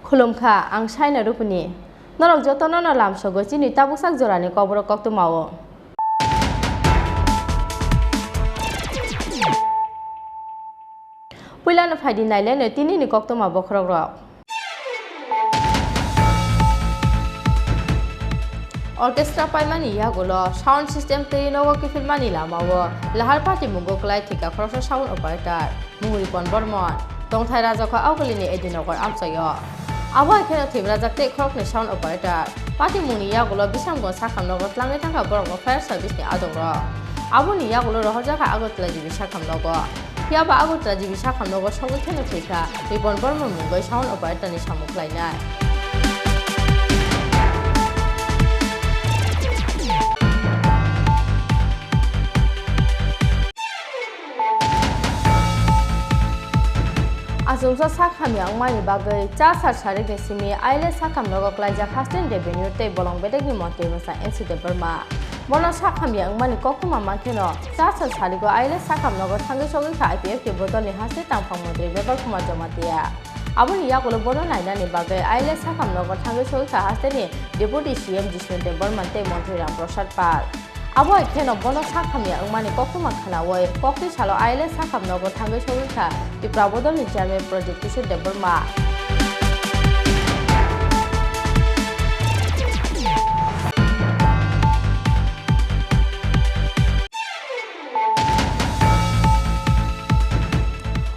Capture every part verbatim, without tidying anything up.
Khulumkha, ang Saina Rupini. Norok jotono no lamsogo chini tabuksak jorani Kokborok koktwmao. Puilano phaidi naileno tinini koktwma bokhorokrok. Orchestra paimani yagulo sound system tei nogo kiphilmani lamao lahar patimungo kwlai thwikha khoroksa sound operator Mungri Pon Bormon, tongthai Rajakho Augulini Edinogor amchaio. Abo hai kheno thwibrajak tei khoroknwi sound operator patimungni yagulo Bisramganj sakhamnogo tlangwi thangkha borokno fire service ni adongrok. Aboni yagulo rohorjakha Agartala G B sakhamnogo. Phiya ba Agartala G B sakhamnogo sogwi kheno thwikha Ripon Bormon mungwi sound operator ni samung khlainai. Achomsa sak hamya wngmani bagwi cha sar sarikni simi I L S sakhamnogo klaijak hasteni revenue tei bolong bedekni montri bwsa N C Debbarma. Bono sak hamya wngmani koktwma mankheno cha sar sarigo I L S sakhamnogo thangwi sogwi kha I P F T bodolni haste tangphang montri Mebar Kumar Jamatia. Aboni yagulo bono nainani bagwi I L S sakhamnogo thangwi sogwi kha hasteni Deputy C M Jishnu Debbarma tei montri Ram Prasad Pal. Abo hai kheno bono sak hamya wngmani koktwma khwnaui kokti salo I L S sakhamnogo thangwi sogwi kha Tipra bodolni chairman Pradyot Kishore Debbarma.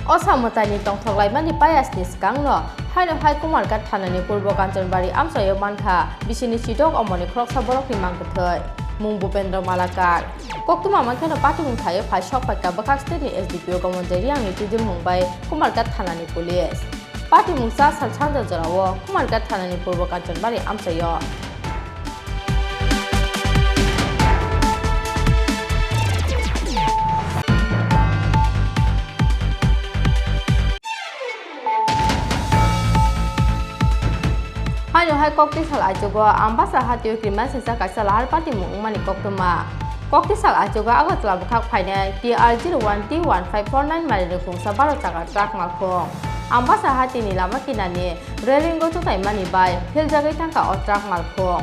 Osa mwtaini tongthok laimani payasni swkangno haino hai Kumarghat thanani Purbo Kanchanbari amchaio mankha bisini chidok omoni khoroksa borokni mangkwthwi, mung Bupendra Malakar. Koktwma mankheno patimung thaiwi phai sokpaikha bwkhak state ni S D P O Gamonjai Reang ni twidulmung bai Kumarghat thanani police. Patimung cha sal sanja jorao Kumarghat thanani Purbo Kanchanbari amchaio. Haino hai kokti sal aichugo Ambasa hatio krimaisingcha kaisa lahar patimung wngmani koktwma. Kokti sal aichugo Agartala bwkhak phainai T R zero one T one five four nine mairani khungsa baro chakar truck malkhung. Ambasa hatini lama kinani railingo tutaimani bai philjagwi thangkha o truck malkhung.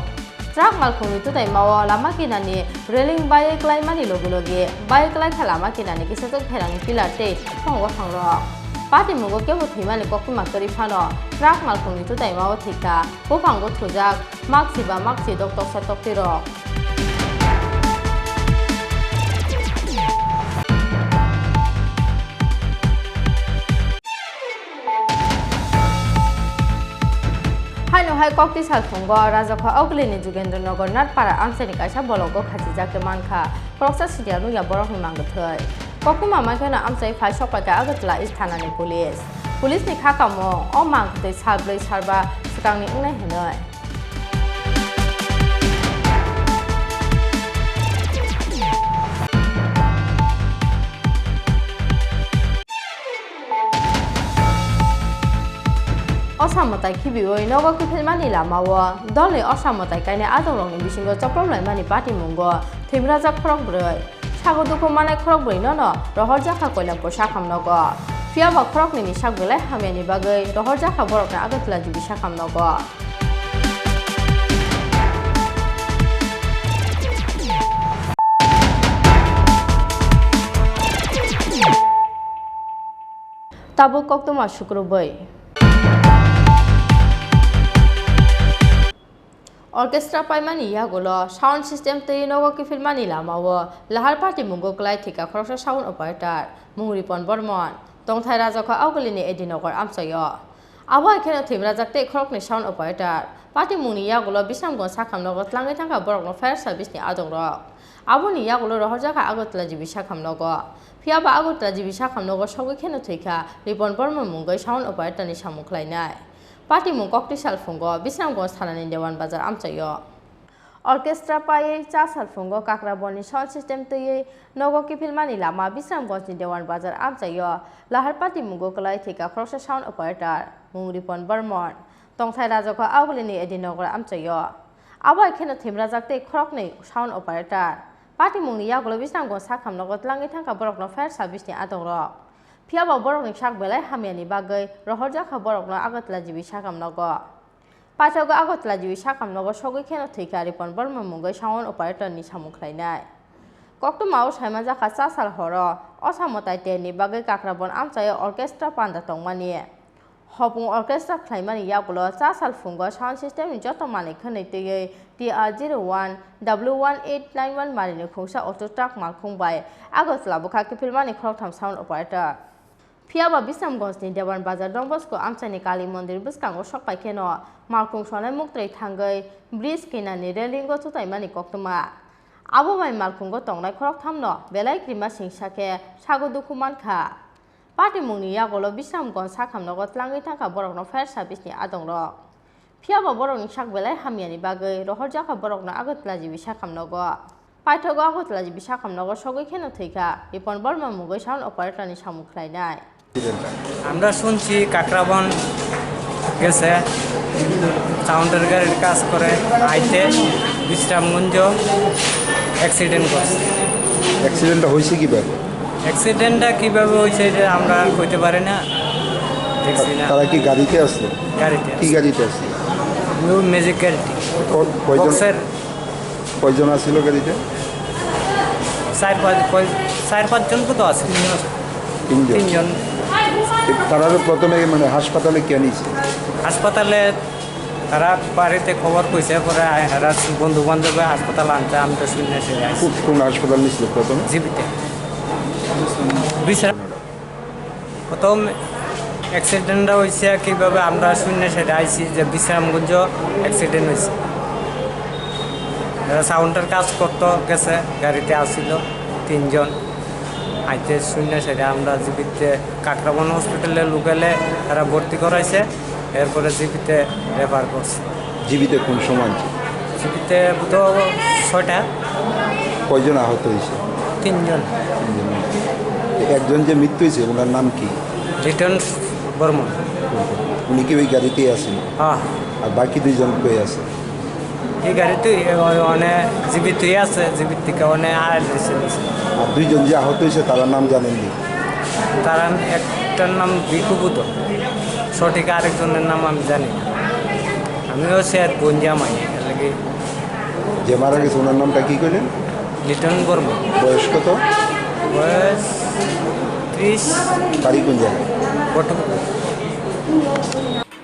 Truck malkhungni tutaimao lama kinani railing bai klaimani logi logi bai klaikha lama kinani kisachwk pherangni pillar tei thong bophangrok. Patimungo kebo thwimani koktwma kwrwi phano truck malkhungni tutaimao thwikha, buphango thujak, maksi ba maksi dok toksa toktwirok. Haino hai kokti salthwngo Rajakho Augulini Jugendra Nagar Nathpara amchaini kaisa bolongo khachijak khe mankha, khoroksa siniya nungya borokni mangkwthwi. Koktwma mankheno amchai phai sokpaikha Agartala East thanani police. Police ni kha kamo o mangkwthwi sal bwrwi sal ba swkangni wngnai hinwi. Osa mwtai khibiui nogo kiphilmani lamao dolni osa mwtai kainai adongrokni bisingo choplop laimani patimungo thwibrajak khorok bwrwi. Sago dukhu manai khorok bwrwi nono rohorjakha Koilampur sakham nogo. Phiya ba khoroknwi ni sak belai hamyani bagwi rohorjakha borokno Agartala G B sakham nogo. Tabuk koktwma sukrubwi. Orchestra paimani yagulo sound system twi nogo kiphilmani lamao lahar patimungo kwlai thwikha khoroksa sound operator mung Ripon Bormon, tongthai Rajakha Augulini A D Nagar amchaio. Abo hai kheno thwimrajak tei khoroknwi sound operator. Patimungni yagulo Bisramganj sakhamnogo tlangwi thangkha borokno fire service ni adongrok. Aboni yagulo rohorjakha Agartala G B sakhamnogo. Phiyaba Agartala G B sakhamnogo sogwi kheno thwikha Ripon Bormon mungwi sound operator ni samung khlainai. Patimung kokti salphungo Bisramganj thanani Dewan Bazar amchaio. Orchestra paiwi cha salphungo Kakrabonni sound system twiwi nogo kiphilmani lama Bisramganjni Dewan Bazar amchaio lahar patimungo kwlai thwikha khoroksa sound operator mung Ripon Bormon, tongthai Rajakha Augulini A D Nagar amchaio. Abo hai kheno thwimrajak tei khoroknwi sound operator. Patimungni yagulo Bisramganj sakhamnogo tlangwi thangkha borokno fire service ni adongrok. Phiyaba borokni sak belai hamyani bagwi rohorjakha borokno Agartala G B sakhamnogo. Paithago Agartala G B sakhamnogo sogwi kheno thwikha Ripon Bormon mungwi sound operator ni samung khlainai. Koktwmao saimanjakha cha sal horo osa mwtai terni bagwi Kakrabon amchaio orchestra panda tongmani. Hopung orchestra khlaimani yagulo cha sal phungo sound system ni joto manwi khwnwi twiwi T R zero one W one eight nine one marini khungsa auto truck malkhung bai Agartala bwkha kiphilmani khoroktham sound operator. Phiyaba Bisramganjni Dewan Bazar Don Bosco amchaini Kali Mondir bwskango sokpai kheno malkhung sonai muktwi thangwi bridge kinarni railingo tutaimani koktwma. Abo bai malkhungo tongnai khorokthamno belai krima singsa khe sago dukhu mankha. Patimungni yagulo Bisramganj sakhamnogo tlangwi thangkha borokno fire service ni adongrok. Phiyaba borokni sak belai hamyani bagwi rohorjakha borokno Agartala G B sakhamnogo. Paithago Agartala G B sakhamnogo sogwi kheno thwikha Ripon Bormon mungwi sound operator ni samung khlainai. আমরা শুনছি কাকরাবন গেছে, কাউন্টার গাড়ির কাজ করে, আইতে বিশ্রামগঞ্জ অ্যাক্সিডেন্ট করছে। অ্যাক্সিডেন্টটা হয়েছে কিভাবে? অ্যাক্সিডেন্টটা কিভাবে হয়েছে এটা আমরা কইতে পারি না, দেখছি না। তারা কি গাড়িতে আসলো? গাড়িতে কি আসলো। গাড়িতে আসলো? ও ম্যাজিক গাড়িতে। ক-, কয়জন? বক্সের। কয়জন আসছিল গাড়িতে? চার পাঁচ, কয়-, চার পাঁচজন তো আছে। তিনজন। তিনজন। এ, তারা তো প্রথমে মানে হাসপাতালে কে নিছে? হাসপাতালে তারা বাড়িতে খবর কইছে, পরে আ-, এরা বন্ধু বান্ধবে হাসপাতাল আনতে, আমি তো শুনে সেরে আসি। কোন, কোন হাসপাতাল নিছিল প্রথমে? জিবিতে। বিশ্রাম। প্রথম অ্যাক্সিডেন্টটা হয়েছে কিভাবে, আমরা শুনে সেটা আইছি যে বিশ্রামগঞ্জ অ্যাক্সিডেন্ট হয়েছে। এরা সাউন্ডের কাজ করতো গেছে, গাড়িতে আসছিল তিনজন। আইতে শুনে সেটা আমরা জিবিতে কাকরাবন হসপিটালে লোকালে তারা ভর্তি করাইছে, এরপরে জিবিতে রেফার করছে। জিবিতে কোন সময়? জিবিতে বুধ ছয়টা। কয়জন আহত হয়েছে? তিনজন। তিনজন। একজন যে মৃত্যু হয়েছে, ওনার নাম কি? লিটন বর্মন। উনি কি ওই গাড়িতেই আছেন? হ্যাঁ। আর বাকি দুইজন কই আছে? এই গাড়িতে অনে জীবিত আছে, জীবিত থেকে অনে আর দিছে। আর দুইজন যে আহত হয়েছে, তার নাম জানেননি? তার একটার নাম বিকুবুত, সঠিক আরেকজনের নাম আমি জানি না। আমিও সে আর বোন জামাই, এর লাগি। যে মারা গেছে, ওনার নামটা কি কইলেন? লিটন বর্মা। বয়স কত? বয়স ত্রিশ। বাড়ি কোন জায়গায়? বটমপুকুর।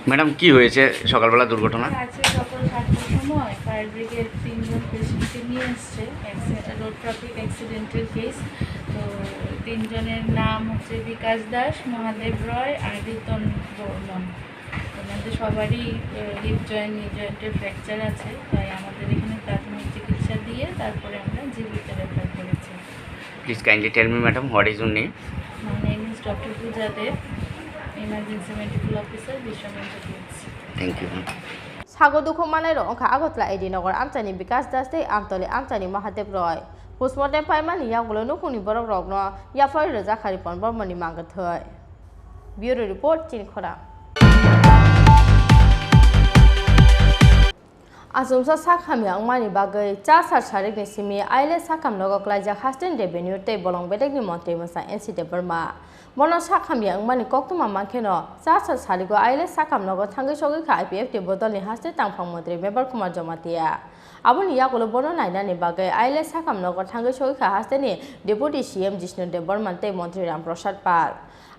ম্যাডাম, কি হয়েছে সকালবেলা দুর্ঘটনা? আজকে সকাল সাতটার সময় ফায়ার ব্রিগেড তিনজন পেশেন্টকে নিয়ে এসছে, অ্যাক্সি-, রোড ট্রাফিক অ্যাক্সিডেন্টের কেস। তো তিনজনের নাম হচ্ছে বিকাশ দাস, মহাদেব রয় আর রিতন বর্মন। ওনাদের সবারই, আহ, হিপ জয়েন্ট, নি জয়েন্টের ফ্র্যাকচার আছে, তাই আমাদের এখানে প্রাথমিক চিকিৎসা দিয়ে তারপরে আমরা জিবিতে রেফার করেছি। Please kindly tell me, madam, what is your name? My name is Doctor Pooja Deb, Emergency Medical Officer, Biswamanja P H C. Thank you, ma'am. Sago dukhu manai rok wngkha Agartala A D Nagar amchaini Bikas Das tei Amtoli amchaini Mahadev Roy. Postmortem paimani yagulo nukhungni borok rokno yaphai rwjak kha Ripon Bormani mangathwi. Bureau Report, Chini Khorang. Achomsa sak hamya wngmani bagwi cha sar sarikni simi I L S sakhamnogo klaijak Hasteni Revenue tei Bolong Bedekni Montri Mwsa N C Debbarma. Bono sak hamya wngmani koktwma mankheno, cha sar sarigo I L S sakhamnogo thangwi sogwi kha I P F T bodolni haste tangphang montri Mebar Kumar Jamatia. Aboni yagulo bono nainani bagwi I L S sakhamnogo thangwi sogwi kha hasteni Deputy C M Jishnu Debbarma tei Montri Ram Prasad Pal.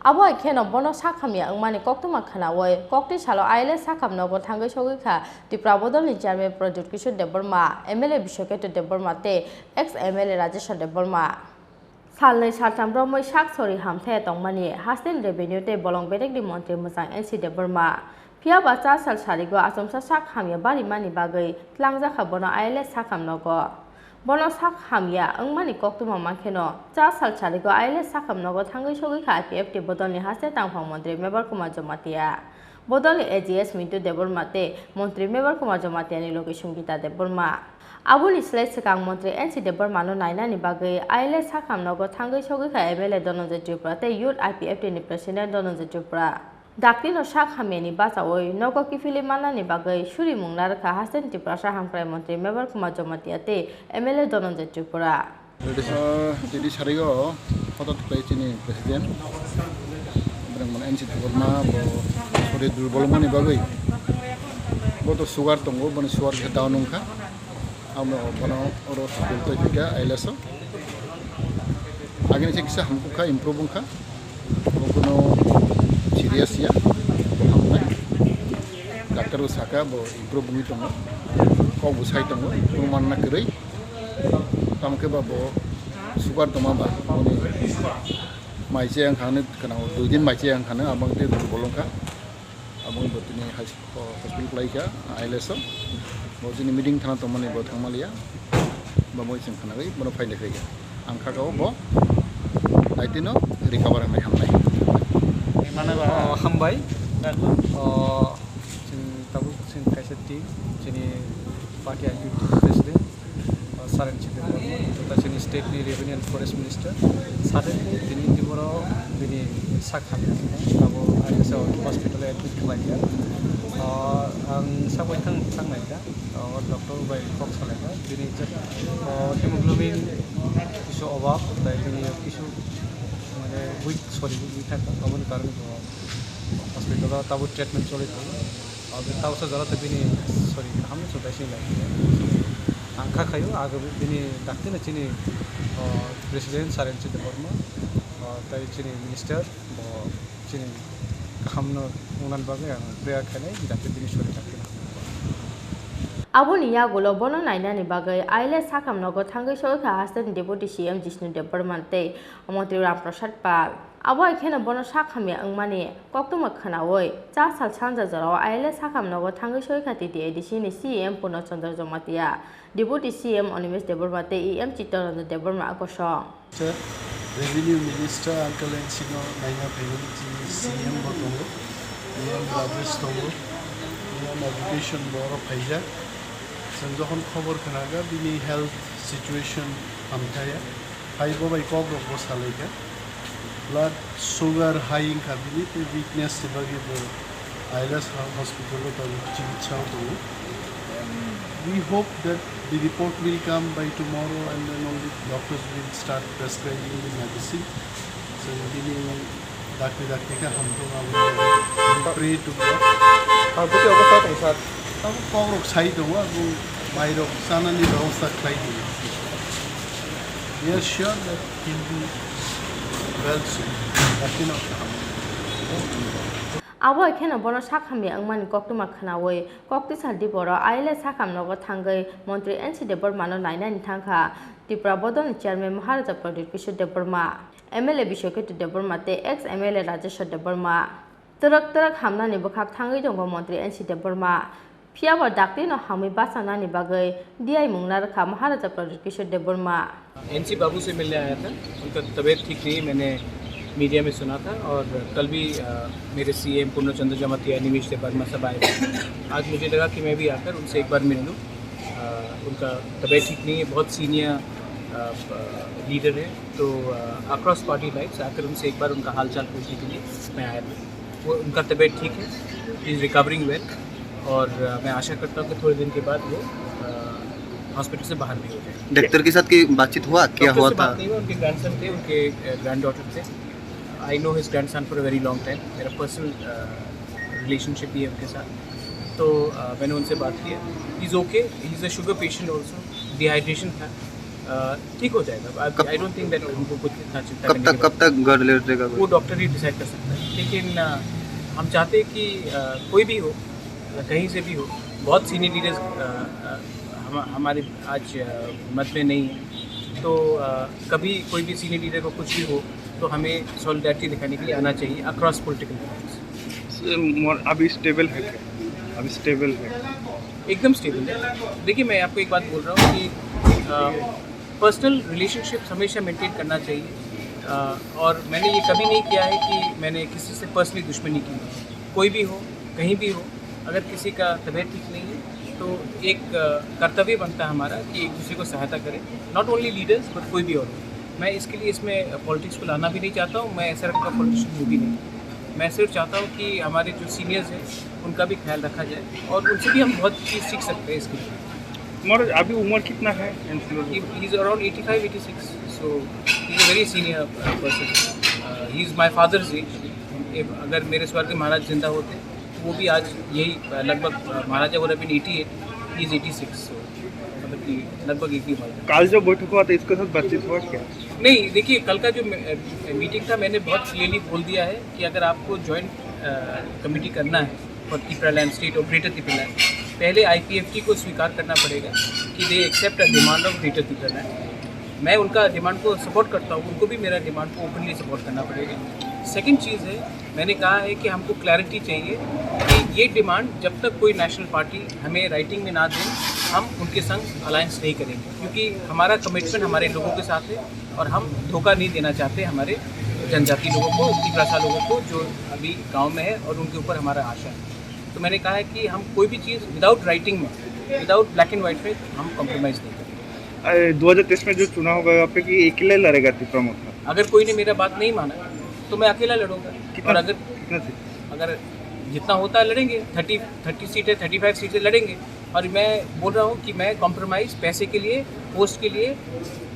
Abo hai kheno bono sak hamya wngmani koktwma khwnawi koktwi salo I L S sakham nogo thangwi sogwi kha Tipra Bodolni Chairman Pradyut Kishore Debbarma, M L A Biswaketu Debbarma tei ex M L A Rajeshwar Debbarma. Salnwi saltham romwi sak sori hamthaya tongmani hasteni revenue tei bolong bedekni montri mwchang N C Debbarma. Phiya ba cha sal sarigo achomsa sak hamya barimani bagwi twlangjakha bono I L S sakham nogo. Bono sak hamya wngmani koktwma mankheno, cha sal sarigo I L S sakham nogo thangwi sogwi kha I P F T bodolni haste tangphang montri Mebar Kumar Jamatia, bodolni A G S Mintu Debbarma tei montri Mebar Kumar Jamatiani logi Sungita Debbarma. Aboni slai swkang montri N C Debbarmano nainani bagwi I L S sakham nogo thangwi sogwi kha M L A Dhananjay Tripura tei Youth I P F T ni President Dhananjay Tripura. Daktino sak hamyani bachaui nogo kiphilwi mannani bagwi suri mungna rwkha hasteni Tiprasa Hamkrai Montri Mebar Kumar Jamatia tei M L A Dhananjay Tripura. Uh, tini sarigo hotot khlai chini president, Brahman N C Debbarma, bo sori durbol wngmani bagwi, bo to sugar tongo, boni sugar khe down wngkha. Amo bono oro hospital twi phika I L S o. Agini se kisa hamkukha, improve wngkha. Bo kuno serious ya, bo hamnai. Doctor bo saka bo improve wngwi tongo. Kok bo sai tongo, kuno manna kwrwi. Tamo khe ba bo sugar tongma ba, boni mai che ang khano kana dui din mai che ang khano, abang te durbol wngkha. Aboni bo tini hai hospital khlai kha, I L S o. Bo chini meeting thana tongmani bo thangmaliya. Bo moi chwng khwnagwi bono phaile khlai kha. Ang kha kha bo daitino recover wngnai hamnai. Oh, hambai. Oh, chwng tabuk chwng kaisa team, chini party I P F T president. Saren Chitendra, tei chini state ni revenue and forest minister, suddenly tini tini boro bini sak hamya, abo I S L hospital admit khlaikha. Ah, ang sabai thang thang naikha, ah, doctor bai kok salaikha, bini je, ah, hemoglobin kisu obab, tai bini kisu mane weak, sorry, weak thangkha, aboni karone bo hospital o tabo treatment choli tongo. Abo tabo sa jora tei bini, sorry, kaham no chutai sini lai. Ang kha khayo, abo bini dakti no chini, o, president Saren Chitendra Debbarma, o, tei chini minister, bo chini kaham no wngna bagwi ang prayer khainai, jate bini sorry dakti no. Aboni yagulo bono nainani bagwi I L S sakham nogo thangwi soi kha hasteni Deputy C M Jishnu Debbarma tei Montri Ram Prasad Pal. Abo hai kheno bono sak hamya wngmani koktwma khwnaui, cha sal sanja jorao I L S sakham nogo thangwi soi kha T T A D C ni C E M Purno Chandra Jamatia, Deputy C E M Animesh Debbarma tei E M Chittaranjan Debbarma a kosong. Sir, Revenue Minister Uncle N C no naina phaimani chini C M bo tongo, E M Rajesh tongo, E M Education bo oro phaijak. Chwng jokhon khobor khnaga bini health situation hamthaya. Hai bo bai kok rok bo salai kha. Blood sugar high wngkha bini, tei weakness ni bagwi bo I L S ha-, hospital o tabuk chikitsa o tongo. We hope that the report will come by tomorrow and then only doctors will start prescribing the medicine. So bini dakti dakti khe hamthung abo we pray to God. Ang buti obo sa tong sir. Tabuk kok rok sai tongo, abo mai rok chanani bebosta khlai di. We are sure that he'll be well soon. Dakti no kaham. Abo hai kheno bono sak hamya wngmani koktwma khwnaui koktwisa diporo I L S sakham nogo thangwi montri N C Debbarmano nainani thangkha Tripura bodolni chairman Maharaja Pradyut Kishore Debbarma, M L A Biswaketu Debbarma tei ex M L A Rajeshwar Debbarma. Twrwk twrwk hamnani bwkhak thangwi tongo montri N C Debbarma. Phiya bo dakti no hamwi bachanani bagwi D I mungna rwkha Maharaja Pradyut Kishore Debbarma. NC बाबू से मिलने आया था, उनका तबीयत ठीक नहीं है, मैंने मीडिया में सुना था। और कल भी, अ, मेरे सीएम पूर्ण चंद्र जमातिया, निमेश देबबर्मा सब आए थे। आज मुझे लगा कि मैं भी आकर उनसे एक बार मिल लूँ। अ, उनका तबीयत ठीक नहीं है, बहुत सीनियर, अ, अ, लीडर है, तो, अ, अक्रॉस पार्टी लाइन्स आकर उनसे एक बार उनका हालचाल पूछने के लिए मैं आया था। वो, उनका तबीयत ठीक है, ही इज़ रिकवरिंग वेल, और, अ, मैं आशा करता हूँ कि थोड़े दिन के बाद वो, अ, हॉस्पिटल से बाहर भी हो जाए। डॉक्टर के साथ की बातचीत हुआ? क्या डॉक्टर हुआ से था? बात नहीं हुआ, उनके ग्रैंडसन थे, उनके, अ, ग्रैंडडॉटर थे। I know his grandson for a very long time, मेरा पर्सनल, अ, रिलेशनशिप भी है उनके साथ। तो, अ, मैंने उनसे बात किया। He's okay, he's a sugar patient also, dehydration था। अ, ठीक हो जाएगा। आई डोंट थिंक दैट हमको कुछ इतना चिंता कब करने तक की कब तक घर ले रहेगा? वो डॉक्टर ही डिसाइड कर सकता है। लेकिन अ, हम चाहते हैं कि अ, कोई भी हो, कहीं से भी हो, बहुत सीनियर लीडर्स हम, हमारे आज अ, मत में नहीं है। तो अ, कभी कोई भी सीनियर लीडर को कुछ भी हो, तो हमें सॉलिडारिटी दिखाने के लिए आना चाहिए अक्रॉस पॉलिटिकल पार्टीज। अभी स्टेबल है क्या? अभी स्टेबल है? एकदम स्टेबल है। देखिए, मैं आपको एक बात बोल रहा हूँ कि पर्सनल रिलेशनशिप हमेशा मेंटेन करना चाहिए। अ, और मैंने ये कभी नहीं किया है कि मैंने किसी से पर्सनली दुश्मनी की। कोई भी हो, कहीं भी हो, अगर किसी का तबीयत ठीक नहीं है, तो एक अ, कर्तव्य बनता है हमारा कि एक दूसरे को सहायता करें। नॉट ओनली लीडर्स, बट कोई भी और। मैं इसके लिए इसमें पॉलिटिक्स को लाना भी नहीं चाहता हूँ। मैं ऐसा रखा पॉलिटिशियन हूँ भी नहीं। मैं सिर्फ चाहता हूँ कि हमारे जो सीनियर्स हैं, उनका भी ख्याल रखा जाए और उनसे भी हम बहुत चीज़ सीख सकते हैं इसके लिए। तुम्हारा अभी उम्र कितना है? He is around eighty five, eighty six. So he is a very senior person. He is my father's age. अगर मेरे स्वर्गीय महाराज जिंदा होते, तो वो भी आज यही, अ, लगभग, अ, महाराजा would have been eighty eight, he is eighty six, so मतलब कि लगभग एक ही उम्र है। कल जो बैठक हुआ था, इसके साथ बातचीत हुआ क्या? नहीं, देखिए, कल का जो मे-, अ, मीटिंग था, मैंने बहुत क्लियरली बोल दिया है कि अगर आपको जॉइंट, अ, कमेटी करना है फॉर तिपरा लैंड स्टेट और ग्रेटर तिपरा लैंड, पहले आईपीएफटी को स्वीकार करना पड़ेगा कि they accept a demand of Greater Tipraland। मैं उनका डिमांड को सपोर्ट करता हूँ, उनको भी मेरा डिमांड को ओपनली सपोर्ट करना पड़ेगा। सेकंड चीज़ है, मैंने कहा है कि हमको क्लैरिटी चाहिए कि ये डिमांड, जब तक कोई नेशनल पार्टी हमें राइटिंग में ना दे, हम उनके संग अलायंस नहीं करेंगे, क्योंकि हमारा कमिटमेंट हमारे लोगों के साथ है और हम धोखा नहीं देना चाहते हमारे जनजाति लोगों को, तिपरासा लोगों को, जो अभी गांव में है और उनके ऊपर हमारा आशा है। तो मैंने कहा है कि हम कोई भी चीज़ विदाउट राइटिंग में, विदाउट ब्लैक एंड व्हाइट में हम कॉम्प्रोमाइज़ नहीं करेंगे। दो हज़ार तेईस में जो चुनाव होगा, आप पे कि अकेले लड़ेगा तिपरा मोर्चा? अगर कोई ने मेरा बात नहीं माना, तो मैं अकेला लड़ूंगा। कितना, और अगर कितना सीट? अगर जितना होता है, लड़ेंगे। थर्टी, थर्टी सीट है, थर्टी फ़ाइव सीट है, लड़ेंगे। और मैं बोल रहा हूँ कि मैं कॉम्प्रोमाइज़ पैसे के लिए, पोस्ट के लिए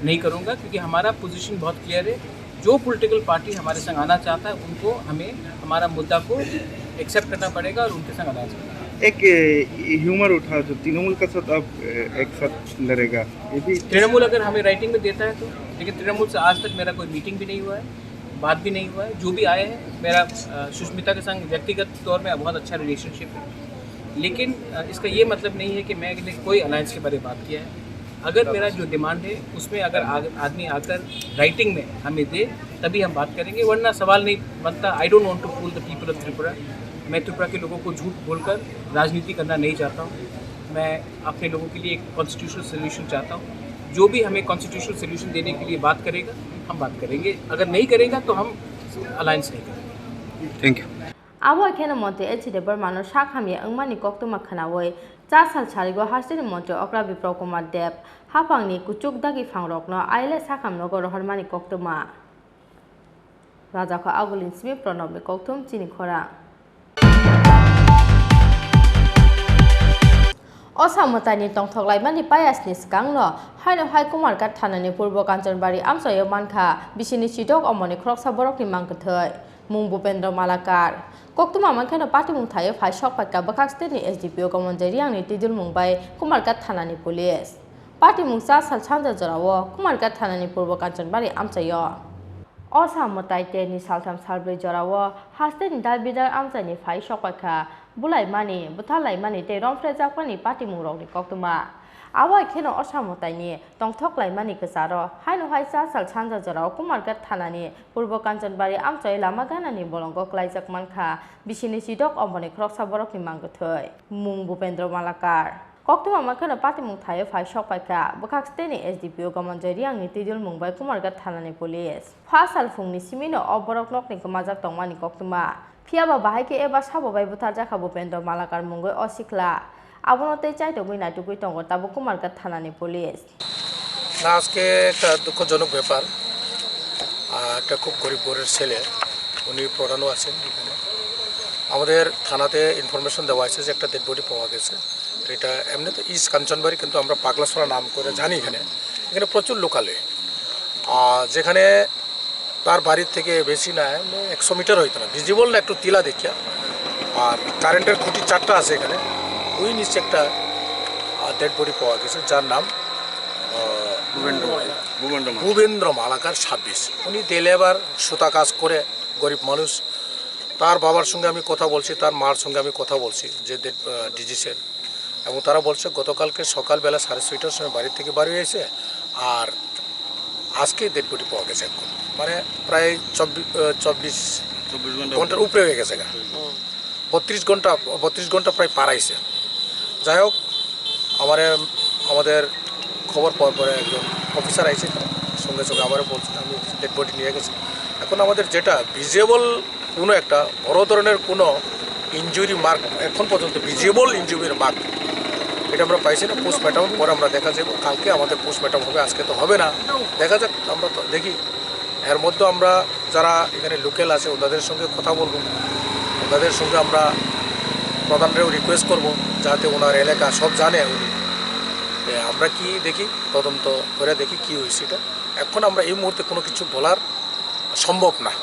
नहीं करूँगा, क्योंकि हमारा पोजीशन बहुत क्लियर है। जो पॉलिटिकल पार्टी हमारे संग आना चाहता है, उनको हमें हमारा मुद्दा को एक्सेप्ट करना पड़ेगा और उनके संग अलायंस करना पड़ेगा। एक, ए, ह्यूमर उठा जो तृणमूल के साथ आप, ए, एक साथ लड़ेगा, ये भी तृणमूल अगर हमें राइटिंग में देता है तो, लेकिन तृणमूल से आज तक मेरा कोई मीटिंग भी नहीं हुआ है, बात भी नहीं हुआ है। जो भी आए हैं, मेरा, अ, सुष्मिता के संग व्यक्तिगत तौर में बहुत अच्छा रिलेशनशिप है, लेकिन, अ, इसका ये मतलब नहीं है कि मैंने कोई अलायंस के बारे में बात किया है। अगर मेरा जो डिमांड है, उसमें अगर आग-, आदमी आकर राइटिंग में हमें दे, तभी हम बात करेंगे, वरना सवाल नहीं बनता। I don't want to fool the people of Tripura। मैं त्रिपुरा के लोगों को झूठ बोलकर राजनीति करना नहीं चाहता हूँ। मैं अपने लोगों के लिए एक कॉन्स्टिट्यूशनल सॉल्यूशन चाहता हूँ। जो भी हमें कॉन्स्टिट्यूशनल सॉल्यूशन देने के लिए बात करेगा, हम बात करेंगे। अगर नहीं करेगा, तो हम अलायंस नहीं करेंगे। Thank you। Abo kheno montri H D Debbarmano sak hamya wngmani koktwma khwnawi, cha sal sarigo hasteni montri okra Biplab Kumar Deb haphangni kuchuk dagi phangrokno aile sakham nogo rohormani koktwma. Rajakho Agulini simi Pranobni kokthum chini khorang. Osa mwtaini tongthok laimani payasni swkangno haino hai Kumarghat thanani Purbo Kanchanbari amchaio mankha bisini chidok omoni khoroksa borokni mangkwthwi. Mung Bupendra Malakar. Koktwma mankheno patimung thaio phai sok paikha bwkhak stateni S D P O Gamonjai Riyangni twidulmung bai Kumarghat thanani police. Patimung cha sal sanja jorao Kumarghat thanani Purbo Kanchanbari amchaio. O sa mwtai terni saltham salbrwi jorao hasteni dal bidal amchaini phai sok paikha bulaimani, butharlaimani tei romphrejakmani patimungrokni koktwma. Abo hai kheno o sa mwtaini tongthok laimani kwcharo haino hai cha sal sanja jorao Kumarghat thanani Purbo Kanchanbari amchoi lama ganani bolongo klaijak mankha bisini chidok omoni khoroksa borokni mangkwthwi. Mung Bupendra Malakar. Koktwma mankheno patimung thaio phai sok paikha bwkhak stateni S D P O Gamonjai Riyangni twidulmung bai Kumarghat thanani police. Pha sal phungni simino o borok nokni kwmajak tongmani koktwma. Phiya ba bahai khe eba sabo bai butharjakha Bupendra Malakar mungwi o sikla. Abono tei chaitogwi naitugwi tongo tabuk Kumarghat thanani police. না, আজকে একটা দুঃখজনক ব্যাপার। আহ, একটা খুব গরিব ঘরের ছেলে, উনি প্রধানও আছেন এখানে। আমাদের থানাতে ইনফরমেশন দেওয়া হয়েছে যে একটা ডেড বডি পাওয়া গেছে। এটা এমনি তো ইস্ট কাঞ্চনবাড়ি, কিন্তু আমরা পাগলাছড়া নাম করে জানি এখানে। এখানে প্রচুর লোকালয়। আহ, যেখানে তার বাড়ির থেকে বেশি না, এমনি একশো মিটার হইতো না, ভিজিবল না, একটু তিলা দেখিয়া। আর কারেন্টের খুঁটি চারটা আছে এখানে, ওই নিচে একটা, আহ, ডেড বডি পাওয়া গেছে, যার নাম, আহ, ভূপেন্দ্র মাল। ভূপেন্দ্র মালাকার ছাব্বিশ। উনি ডে লেবার, সুতা কাজ করে, গরিব মানুষ। তার বাবার সঙ্গে আমি কথা বলছি, তার মার সঙ্গে আমি কথা বলছি, যে ডেড, আহ, ডিজিসের। এবং তারা বলছে গতকালকে সকালবেলা সাড়ে ছয়টার সময় বাড়ি থেকে বার হয়েছে, আর আজকে ডেড বডি পাওয়া গেছে এখন। মানে প্রায় চব্বিশ, আহ, চব্বিশ চব্বিশ ঘন্টা ঘন্টার উপরে হয়ে গেছে গা। বত্রিশ ঘন্টা, বত্রিশ ঘন্টা প্রায় পার হয়েছে। যাই হোক, আমারে, আমাদের খবর পাওয়ার পরে একজন অফিসার আইছে, সঙ্গে সঙ্গে আমারে বলছে, আমি ডেড বডি নিয়ে গেছি। এখন আমাদের যেটা ভিজিবল, কোনো একটা বড় ধরনের কোনো ইনজুরি মার্ক, এখন পর্যন্ত ভিজিবল ইনজুরির মার্ক এটা আমরা পাইছি না। পোস্টমর্টম পরে আমরা দেখা যাবে, কালকে আমাদের পোস্টমর্টম হবে, আজকে তো হবে না। দেখা যাক, আমরা তো দেখি। এর মধ্যে আমরা যারা এখানে লোকাল আছে, ওনাদের সঙ্গে কথা বলবো, ওনাদের সঙ্গে আমরা প্রধানরেও রিকোয়েস্ট করব, যাতে ওনার এলাকা সব জানে উনি। এ, আমরা কি দেখি, তদন্ত করে দেখি কি হয়েছে এটা। এখন আমরা এই মুহূর্তে কোনো কিছু বলার সম্ভব না।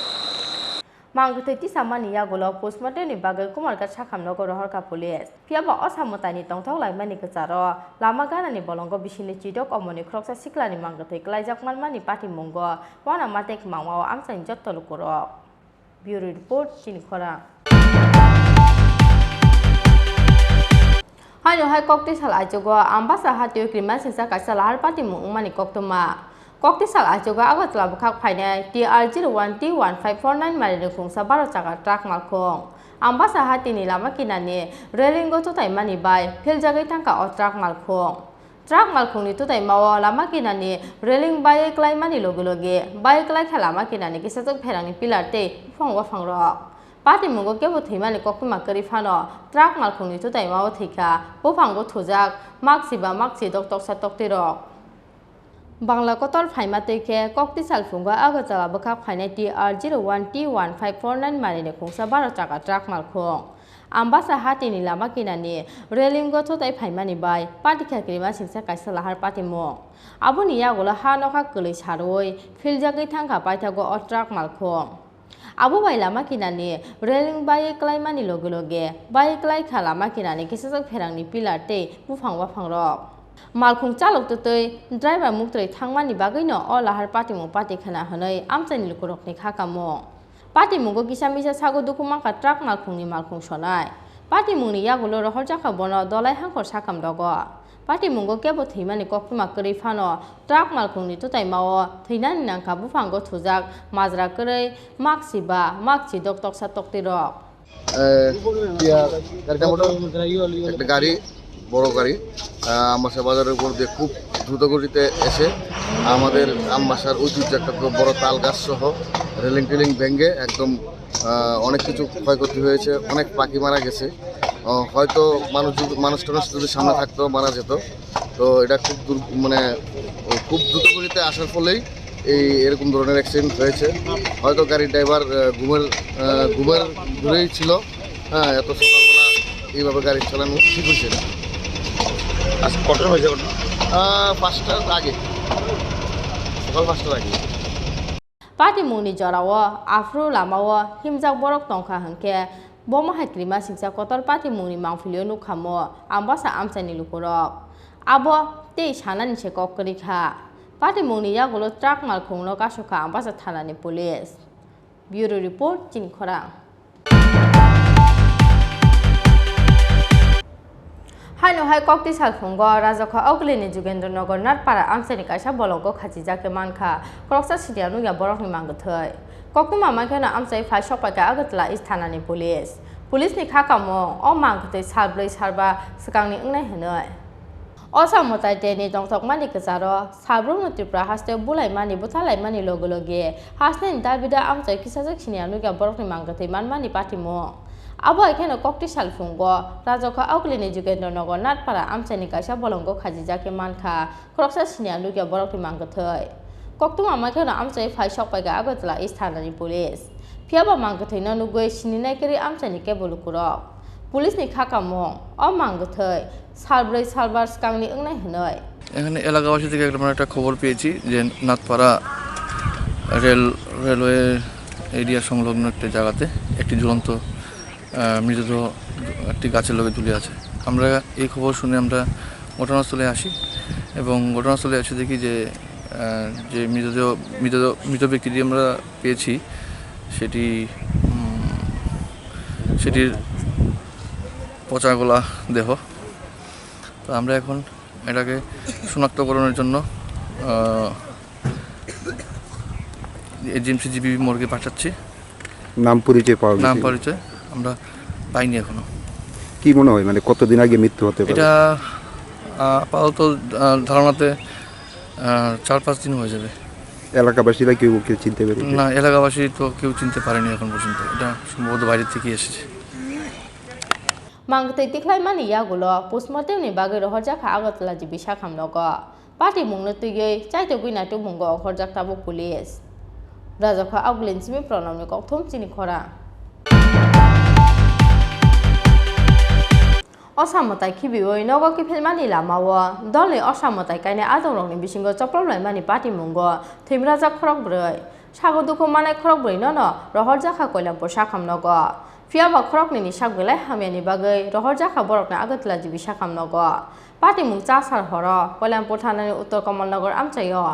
Mangtwi tisamani yagulo postmortem ni bagwi Kumarghat sakhamnogo rohorkha police. Phiya ba o samwtaini tongthok laimani kwcharo lama ganani bolongo bisingni chidok omoni khoroksa siklani mangtwi klaijak manmani patimungo uanama tei kwmangmao amchaini jotto lukurok. Bureau Report, chini khorang. Haino hai kokti sal aichugo Ambasa hatio kriman singsa kaisa lahar patimung wngmani koktwma. Kokti sal aichugo Agartala bwkhak phainai T R zero one T one five four nine marini khungsa baro chakar truck malkhung. Ambasa hatini lama kinani railingo tutaimani bai philjagwi thangkha o truck malkhung. Truck malkhungni tutaimao lama kinani railing baiwi klaimani loge loge baiwi klaikha lama kinani kisachwk pherangni pillar tei buphang buphangrok. Patimungo kebo thwimani koktwma kwrwi phano truck malkhungni tutaimao thwikha, buphango thujak, maksiba maksi dok toksa toktwirok. Bangla kotor phaima twi khe kokti salphungo Agartala bwkhak phainai T R zero one T one five four nine marini khungsa baro chakar truck malkhung. Ambasa hatini lama kinani railingo thutai phaimani bai patikha kirima singsa kaisa lahar patimung. Aboni yagulo ha nokha kwlwi sarwi philjagwi thangkha paithago o truck malkhung. Abo bai lama kinani railing baiwi klaimani loge loge baiwi klaikha lama kinani kisachwk pherangni pillar tei buphang buphangrok. Malkhung chalok twtwi driver muktwi thangmani bagwino o lahar patimung patikhana hwnwi amchaini lukurokni kha kamung. Patimungo kisa misa sago dukhu mankha truck malkhungni malkhung sonai. Patimungni yagulo rohorjakha bono Dolai Hangkhor sakhamrogo. Patimungo kebo thwimani koktwma kwrwi phano truck malkhungni tutaimao thwinani nangkha buphango thujak majra kwrwi maksiba makchi dok toksa toktwirok. এ, টিআর গাড়িটা মোটর একটা গাড়ি, বড় গাড়ি, আহ, আমবাসা বাজারের উপর দিয়ে খুব দ্রুত গতিতে এসে আমাদের আমবাসার ঐতিহ্য একটা খুব বড় তাল গাছ সহ রেলিং টেলিং ভেঙে একদম, আহ, অনেক কিছু ক্ষয়ক্ষতি হয়েছে, অনেক পাখি মারা গেছে। আহ, হয়তো মানুষ যদি, মানুষ টানুষ যদি সামনে থাকতো মারা যেত। তো এটা খুব দুর-, মানে, খুব দ্রুত গতিতে আসার ফলেই এই এরকম ধরনের অ্যাক্সিডেন্ট হয়েছে। হয়তো গাড়ির ড্রাইভার, আহ, ঘুমের, আহ, ঘুমের ঘুরেই ছিল। হ্যাঁ, এত সকালবেলা এইভাবে গাড়ি চালানো ঠিক হয়েছে না। আজ কটার হয়েছে ঘটনা? আহ, পাঁচটার আগে, সকাল পাঁচটার আগে। Patimungni jorao aphuru lamao himjak borok tongkha hwnkhe, bomo hai krima singsa kotor patimungni mangpilio nukha mo Ambasa amchaini lukurok. Abo tei sanani se kok kwrwi kha. Patimungni yagulo truck malkhungno kasukha Ambasa thanani police. Bureau Report, chini khorang. Haino hai kokti salphungo Rajakha Ogulini Jugendra Nagar Nathpara amchaini kaisa bolongo khachijak khe mankha, khoroksa siniya nukya borokni mangkwthwi. Koktwma mankheno amchai phai sokpaikha Agartala East thanani police. Police ni kha kamung o mangkwthwi salbrwi salba swkangni wngnai hwnwi. O samwtai tei ni tongthokmani kwcharo salbrumno Tripura haste bulaimani buthalaimani loge loge hasteni Dabida amchai kisajak siniya nukya borokni mangkwthwi manmani patimung. Abo hai kheno kokti salphungo Rajakha Ogulini Jugendra Nagar Nathpara amchaini kaisa bolongo khachijak khe mankha, khoroksa siniya nukya borokni mangkwthwi. Koktwma mankheno amchai phai sokpaikha Agartala East thanani police. Phiyaba mangkwthwino nugwi sininai kwrwi amchaini kebo lukurok. Police ni kha kamung o mangkwthwi salbrwi salbar swkangni wngnai hwnwi. এখানে এলাকাবাসী থেকে একটা, আমরা একটা খবর পেয়েছি যে Nathpara rail, railway area সংলগ্ন একটা জায়গাতে একটি ঝুলন্ত, আহ, মৃতদেহ একটি গাছের লগে ঝুলে আছে। আমরা এই খবর শুনে আমরা ঘটনাস্থলে আসি। এবং ঘটনাস্থলে এসে দেখি যে, আহ, যে মৃতদেহ, মৃতদেহ, মৃত ব্যক্তিটি আমরা পেয়েছি, সেটি, উম, সেটির পচা গলা দেহ। তো আমরা এখন এটাকে শনাক্তকরণের জন্য, আহ, এজিএমসি জিবিবি মর্গে পাঠাচ্ছি। নাম পরিচয় পাওয়া গেছে? নাম পরিচয় আমরা পাইনি এখনো। কি মনে হয়, মানে, কতদিন আগে মৃত্যু হতে পারে? এটা, আহ, আপাতত, আহ, ধারণাতে, আহ, চার পাঁচ দিন হয়ে যাবে। এলাকাবাসীরা কেউ ওকে চিনতে পেরেছে? না, এলাকাবাসী তো কেউ চিনতে পারেনি এখন পর্যন্ত। এটা সম্ভবত বাইরে থেকে এসেছে। Mangtwi tikhlaimani yagulo postmortemni bagwi rohorjakha Agartala G B sakhamnogo. Patimungno twiwi chaitogwi naitukmungo okhorjak tabuk police. Rajakha Auglen simi Pranamni kokthum chini khorang. Osa mwtai khibiwi nogo kiphilmani lamao dolni osa mwtai kainai adongrokni bisingo choproplaimani patimungo thwimrajak khorok bwrwi. Sago dukhu manai khorok bwrwinono rohorjakha Koilampur sakhamnogo. Phiyaba khoroknwini sak belai hamyani bagwi rohorjakha borokno Agartala G B sakhamnogo. Patimung chasar horo Koilampur thanani Uttor Kamalnagar amchaio.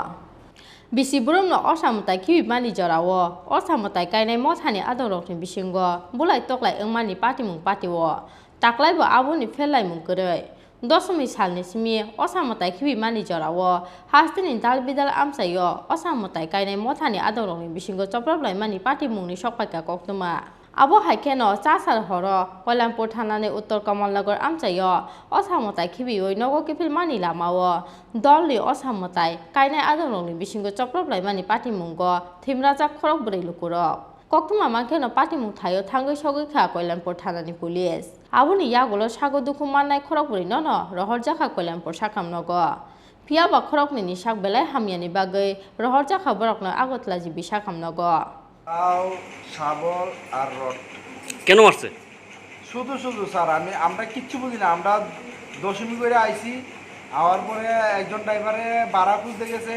Bisi borokno osa mwtai khibimani jorao osa mwtai kainai mothani adongrokni bisingo bulai toklai wngmani patimung patio. Taklaibo aboni pherlaimung kwrwi. Dosomni salni simi osa mwtai khibimani jorao hasteni dal bidal amchaio osa mwtai kainai mothani adongrokni bisingo choproplaimani patimungni sokpaikha koktwma. Abo hai kheno chasar horo Koilampur thanani Uttor Kamalnagar amchaio osa mwtai khibiwi nogo kiphilmani lamao dolni osa mwtai kainai adongrokni bisingo choproplaimani patimungo thwimrajak khorok bwrwi lukurok. Koktwma mankheno patimung thaio thangwi sogwi kha Koilampur thanani police. Aboni yagulo sago dukhu mannai khorok bwrwinono rohorjakha Koilampur sakhamnogo. Phiyaba khoroknwini sak belai hamyani bagwi rohorjakha borokno Agartala G B sakhamnogo. Tau, sabol ar rod. কেন মারছে? শুধু শুধু স্যার, আমি, আমরা কিচ্ছু বুঝি না। আমরা দশমী করে আইছি, আওয়ার পরে একজন ড্রাইভারে ভাড়া খুঁজতে গেছে,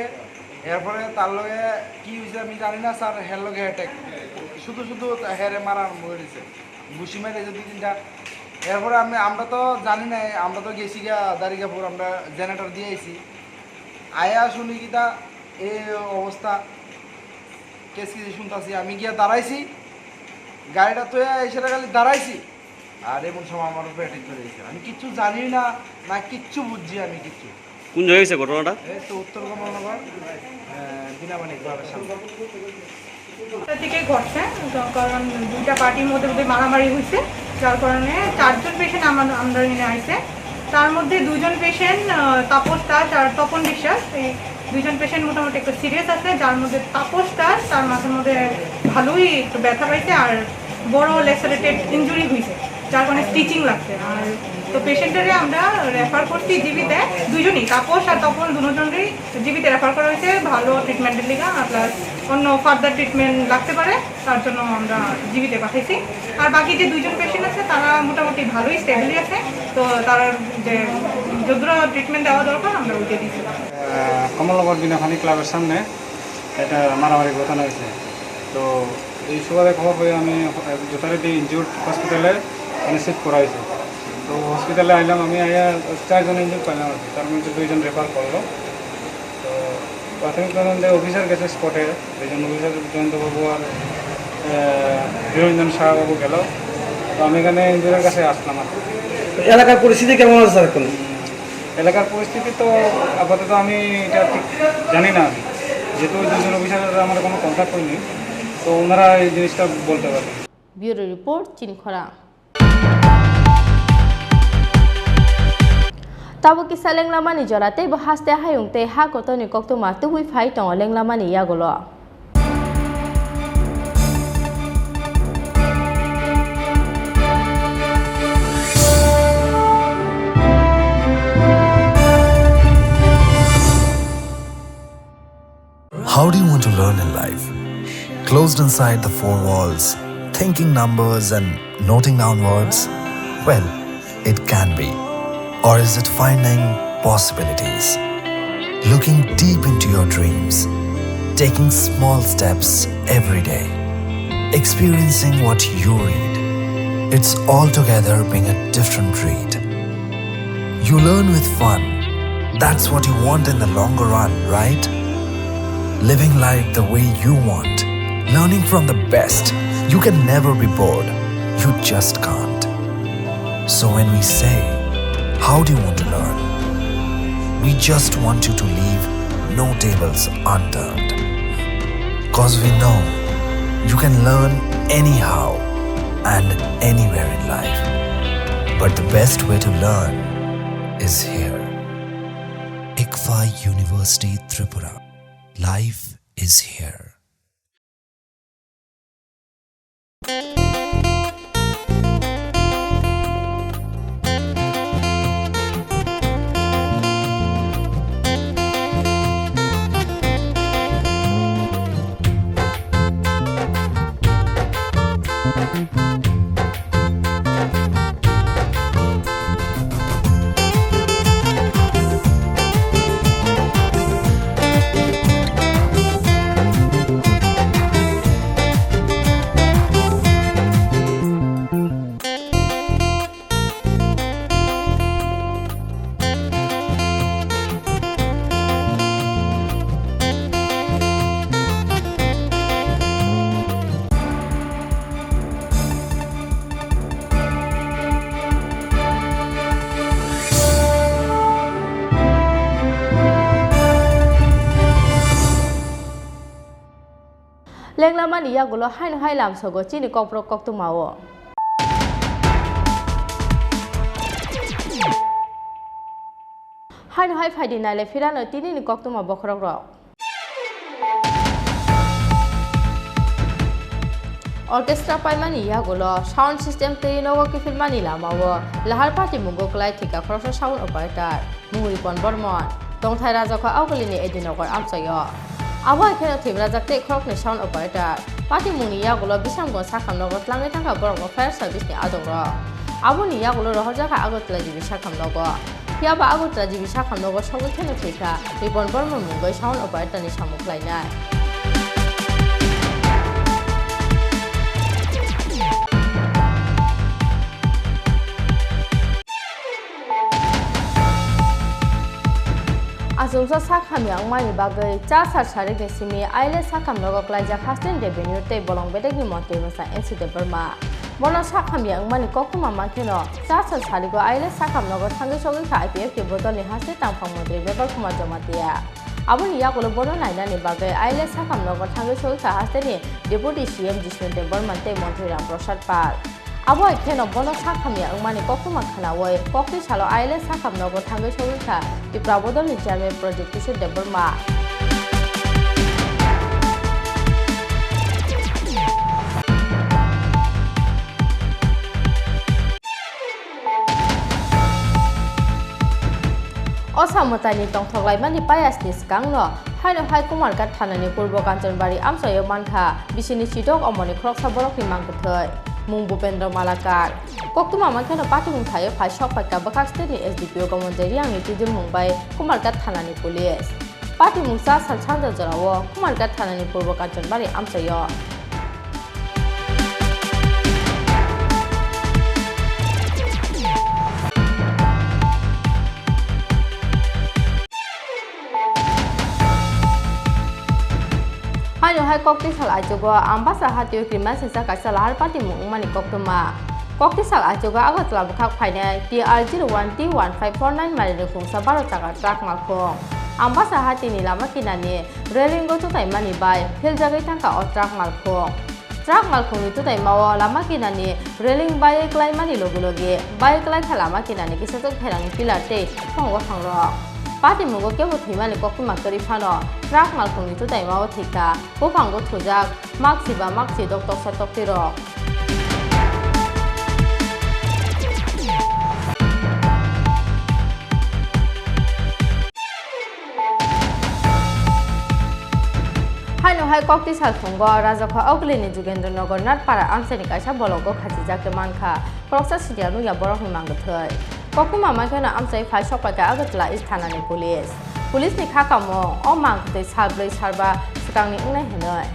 এরপরে তার লগে কি হয়েছে আমি জানি না স্যার, হের লগে অ্যাটাক, শুধু শুধু হেরে মারা আরম্ভ করে দিছে, ঘুষি মেরেছে দুই তিনটা। এরপরে আমি, আমরা তো জানি না, আমরা তো গেছি গিয়া দারিকাপুর, আমরা জেনারেটর দিয়ে আইছি, আয়া শুনি কিতা এই অবস্থা। কেস কিছু শুনতাছি, আমি গিয়া দাঁড়াইছি, গাড়িটা তো এসে খালি দাঁড়াইছি, আর এমন সময় আমার উপরে অ্যাটাক করে দিয়েছে। আমি কিচ্ছু জানি না, না কিচ্ছু বুঝছি আমি কিচ্ছু। কোন জায়গায় হয়েছে ঘটনাটা? এই তো উত্তর কমলনগর, আহ, বিনামানিক ক্লাবের সামনে। এটা থেকে ঘটছে, তো কারণ দুইটা পার্টির মধ্যে মধ্যে মারামারি হয়েছে, যার কারণে চারজন পেশেন্ট আমার, আমরা এখানে আইছে। তার মধ্যে দুজন পেশেন্ট, আহ, তাপস দাস আর তপন বিশ্বাস, এই দুইজন পেশেন্ট মোটামুটি একটু সিরিয়াস আছে, যার মধ্যে তাপস দাস, তার মাথার মধ্যে ভালোই একটু ব্যথা পাইছে আর বড় ল্যাসারেটেড ইনজুরি হয়েছে, যার কারণে স্টিচিং লাগছে। আর তো পেশেন্টরে আমরা রেফার করছি জিবিতে, দুজনই, তাপস আর তপন, দুজনরই জিবিতে রেফার করা হয়েছে ভালো ট্রিটমেন্টের লিগে, আর প্লাস অন্য ফার্দার ট্রিটমেন্ট লাগতে পারে, তার জন্য আমরা জিবিতে পাঠাইছি। আর বাকি যে দুইজন পেশেন্ট আছে, তারা মোটামুটি ভালোই স্টেবলি আছে, তো তারা যে যতটা ট্রিটমেন্ট দেওয়া দরকার, আমরা ওইটাই দিচ্ছি। আহ, কমলনগর বিনাপানি ক্লাবের সামনে একটা মারামারি ঘটনা হয়েছে। তো এই সুবাদে খবর পেয়ে আমি যথারীতি ইনজিউর্ড হসপিটালে মানে শিফট করা হয়েছে। তো হসপিটালে আইলাম আমি, আইয়া চারজন ইনজিউর্ড পাইলাম আর কি, তার মধ্যে দুইজন রেফার করলো। তো প্রাথমিক তদন্তে অফিসার গেছে স্পটে, দুইজন অফিসার জয়ন্ত বাবু আর, আহ, নিরঞ্জন শাহ বাবু গেল। তো আমি এখানে ইনজিউর্ডের কাছে আসলাম আর কি। এলাকার পরিস্থিতি কেমন আছে স্যার এখন? এলাকার পরিস্থিতি তো আপাতত আমি এটা ঠিক জানি না, যেহেতু ওই দুজন অফিসারের আমার কোনো কন্ট্যাক্ট হয়নি, তো ওনারা এই জিনিসটা বলতে পারবেন। Bureau report, Chini Khorang. Tabuk kisa lenglamani jora tei bo haste hayung tei ha kotorni koktwma tubui phai tongo lenglamani yagulo. How do you want to learn in life? Closed inside the four walls, thinking numbers and noting down words? Well, it can be. Or is it finding possibilities? Looking deep into your dreams, taking small steps every day, experiencing what you read. It's altogether being a different read. You learn with fun, That's what you want in the longer run, right? Living life the way you want, learning from the best. You can never be bored. You just can't. So when we say, "How do you want to learn?" We just want you to leave no tables unturned. 'Cause we know you can learn anyhow and anywhere in life. But the best way to learn is here. ICFAI University Tripura. Life is here. Lenglamani yagulo haino hai lamsogo chini kokborok koktwmao. Haino hai phaidi naile phirano tinini koktwma bokhorokrok. Orchestra paimani yagulo sound system twi nogo kiphilmani lamao lahar patimungo kwlai thwikha khoroksa sound operator. Mung Ripon Bormon, tongthai Rajakho Augulini Edinagar amchaio. Abo hai kheno thwibrajak tei khoroknwi sound operator. Patimungni yagulo Bisramganj sakhamnogo tlangwi thangkha borokno fire service ni adongrok. Aboni yagulo rohorjakha Agartala G B sakhamnogo. Phiyaba Agartala G B sakhamnogo sogwi kheno thwikha Ripon Bormon mungwi sound operator ni samung khlainai. Achomsa sak hamya wngmani bagwi cha sar sarikni simi I L S sakhamnogo klaijak hasteni revenue tei bolong bedekni montri bwsa N C Debbarma. Bono sak hamya wngmani koktwma mankheno cha sar sarigo I L S sakhamnogo thangwi sogwi kha I P F T bodolni haste tangphang montri Bebal Kumar Jamatia. Aboni yagulo bono nainani bagwi I L S sakhamnogo thangwi sogwi kha hasteni Deputy C M Jishnu Debbarma tei montri Ram Prasad Pal. Abo hai kheno bono sak hamya wngmani koktwma khwnawi kokti salo I L S sakhamnogo thangwi sogwi kha Tipra Bodolni chairman Pradyot Kishore Debbarma. Osa mwtaini tongthok laimani payasni swkangno haino hai Kumarghat thanani Purbo Kanchanbari amchaio mankha bisini chidok omoni khoroksa borokni mangkwthwi mung Bupendra Malakar. Koktwma mankheno patimung thaio phai sok phaikha bwkhak steni S D P O Gomonjai Riyangni twijlmung bai Kumarghat thanani police. Patimung cha sal sanja jorao Kumarghat thanani Purbo Kanchanbari amchaio. Haino hai kokti sal aichugo Ambasa hatio krimaisingcha kaisa lahar patimung wngmani koktwma. Kokti sal aichugo Agartala bwkhak phainai T R zero one T one five four nine mari ni khungsa baro chakar truck malkhung. Ambasa hatini lama kinani railingo tutaimani bai philjagwi thangkha o truck malkhung. Truck malkhungni tutaimao lama kinani railing baiwi klaimani logi logi baiwi klaikha lama kinani kisachwk pherangni pillar tei bophango bophangrok. Patimungo kebo thwimani koktwma kwrwi phano truck malkhungni tutaimao thwikha, buphango thujak, maksi ba maksi dok toksa toktwirok. Haino hai kokti salthungo Rajakho Augulini Jugendra Nagar Nathpara amchaini kaisa bolongo khachijak khe mankha khoroksa siniya nukya borokni mangkwthwi. Koktwma mankheno amchai phai sokpaikha Agartala East thanani police. Police ni kha kamo o mangkwthwi sal brwi sal ba swkangni wngnai hinwi.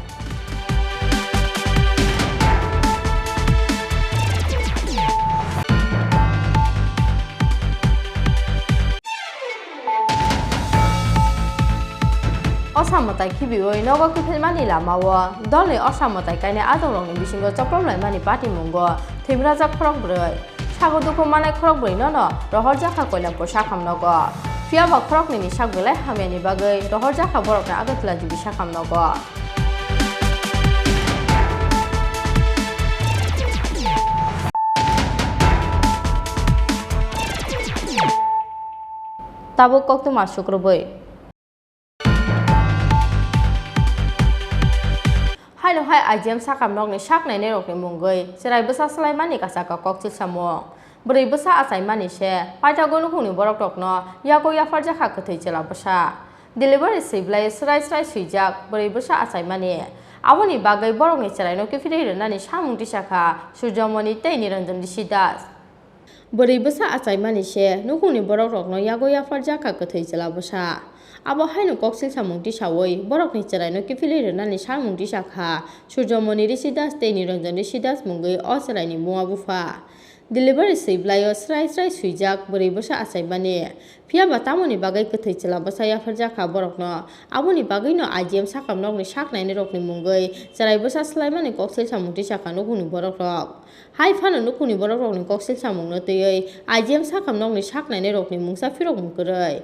Osa mwtai khibiwi nogo kiphilmani lamao dolni osa mwtai kainai adongrokni bisingo choplomlaimani patimungo thwimrajak khorokbrwi. Sago dukhu manai khorokbrwinono rohorjakha Koilampur sakham nogo. Phiyaba khoroknwini sak belai hamyani bagwi rohorjakha borokni Agartala G B sakham nogo. Tabuk koktwma sukrubwi. Haino hai I G M sakam nokni sak nainai rokni mungwi chwrai bwsa swlaimani kasaka kokchil samung. Bwrwi bwsa achaimani se paithago nukhungni borok rokno yago yapharjakha kwthwi chwla bwsa. Delivery swiblai swrai swrai swijak bwrwi bwsa achaimani. Aboni bagwi borokni chwraino kiphilwi rwnani samung tisakha Surjamoni tei Niranjan Rishi Das. Bwrwi bwsa achaimani se nukhungni borok rokno yago yapharjakha kwthwi chwla bwsa. Abo haino koksil samung tisawi borokni chwraino kiphilwi rwnani samung tisakha Surjamoni Rishi Das tei Niranjan Rishi Das mungwi o chwraini buma bupha. Delivery swiblai o swrai swrai swijak bwrwi bwsa achaimani. Phiyaba tamoni bagwi kwthwi chwla bwsa yapharjakha borokno. Aboni bagwino I G M sakam nokni sak nainai rokni mungwi chwrai bwsa swlaimani koksil samung tisakha nukhungni borok rok. Hai phano nukhungni borok rokni koksil samungno twiwi I G M sakam nokni sak nainai rokni mungsa phirokmung kwrwi.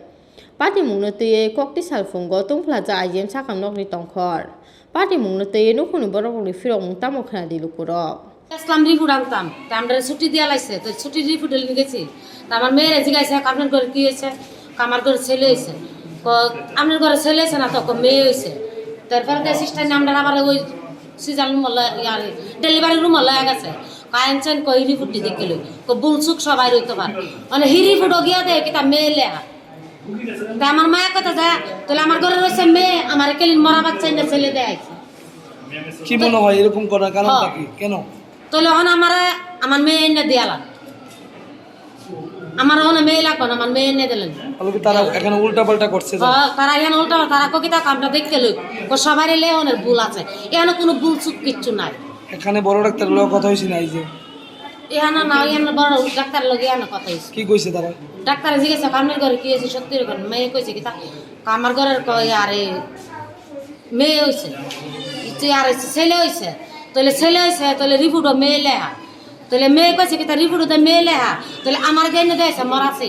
Patimungno twiwi kokti salphungo tungphlajak I G M sakam nokni tongkhor. Patimungno twiwi nukhungni borok rokni phirokmung tamo khna di lukurok. Aslam riphu rang tam, tamre suti dia laise, to suti riphu delin gesi. Tamar mere jigaise, kamar gor ki ese, kamar gor sele ese. Ko amne gor sele ese na to ko me ese. Tarpore te sister namdar abar oi Sijal rumolla yari, delivery rumolla agase. Kainchen ko hiri futti dikkelo. Ko bulsuk sobai roito par. One hiri fudo giya de kita mele ha. Ta amar maya kotha ja, tole amar gore roise me, amar kelin mora bachcha inda sele de aise. কি মনে হয় এরকম করার কারণটা কি? কেন? Tole hon amare, amar me inda diala. আমার ওখানে মেয়ে লাগবে না, আমার মেয়ে এনে দিলেন। তাহলে কি তারা এখানে উল্টাপাল্টা করছে? হ্যাঁ, তারা এখানে উল্টা, তারা কো কিতা কামটা দেখতে লই। ও সবারই লেহনের ভুল আছে। এখানে কোনো ভুল চুক কিচ্ছু নাই। এখানে বড় ডাক্তারের লগে কথা হয়েছে না এই যে? এখানে না, এখানে বড় ডাক্তারের লগে এখানে কথা হয়েছে। কি কইছে তারা? ডাক্তারে জিজ্ঞাসা, "কামড়ের ঘরে কি হয়েছে?" সত্যি করে মেয়ে কইছে কিতা, "কামার ঘরের কই আরে মেয়ে হয়েছে, তুই আর হয়েছে, ছেলে হয়েছে।" তাহলে ছেলে হয়েছে, তাহলে রিপোর্টও মেয়ে লেখা। Tole me koise kita ribudu de me leha. Tole amar gene de se mora se.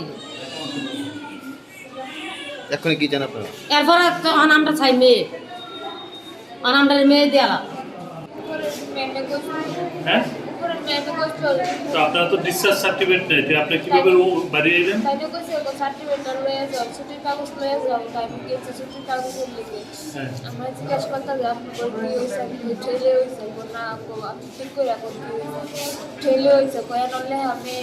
এখন কি জানা আপনারা? এরপরে তো অনামটা চাই মেয়ে। অনামটা মেয়ে দেওয়া। হ্যাঁ? তো আপনারা তো ডিসচার্জ সার্টিফিকেট নেই, তো আপনি কিভাবে ও বাড়ি এলেন? তাই তো কইছে, ও সার্টিফিকেট লয়ে যাও, ছুটির কাগজ লয়ে যাও, তাই আমি গেছি ছুটির কাগজ লিখে। হ্যাঁ। আমরা জিজ্ঞাসা করতে যে আপনার কি হয়েছে, আপনি ছেলে হয়েছে, না, ঠিক করে এখন কি হয়েছে? ছেলে হয়েছে, কয়া নলে আমি,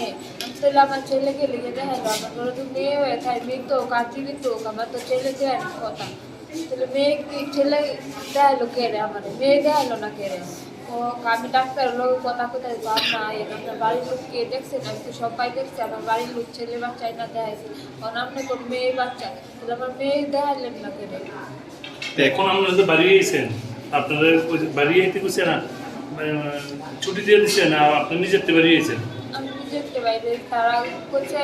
আমি তাহলে আমার ছেলেকে লিখে দেখাইলো, আমার ঘরে তো মেয়ে হয়ে থাকে, মেয়ে তো কাজ জীবিত হোক, আমার তো ছেলে দেওয়ার কথা। তাহলে মেয়ে কি, ছেলে দেখাইলো কে রে আমার? মেয়ে দেখাইলো না কে রে? ও, আমি ডাক্তার লোক কথা কোথায় পাব না, এর আপনার বাড়ির লোক কে দেখছেন? আমি তো সবাই দেখছি, আমার বাড়ির লোক ছেলে বাচ্চাই না দেখাইছে, কারণ আপনি তো মেয়ে বাচ্চা। তাহলে আমার মেয়ে দেখাইলেন না কেন? তো এখন আপনারা যে বাড়ি আইছেন, আপনারা ওই যে বাড়ি আইতে কইছে না, আহ, ছুটি দিয়ে দিছে না, আপনি নিজের তো বাড়ি আইছেন? আমি নিজের তো বাইরে, তারা কইছে,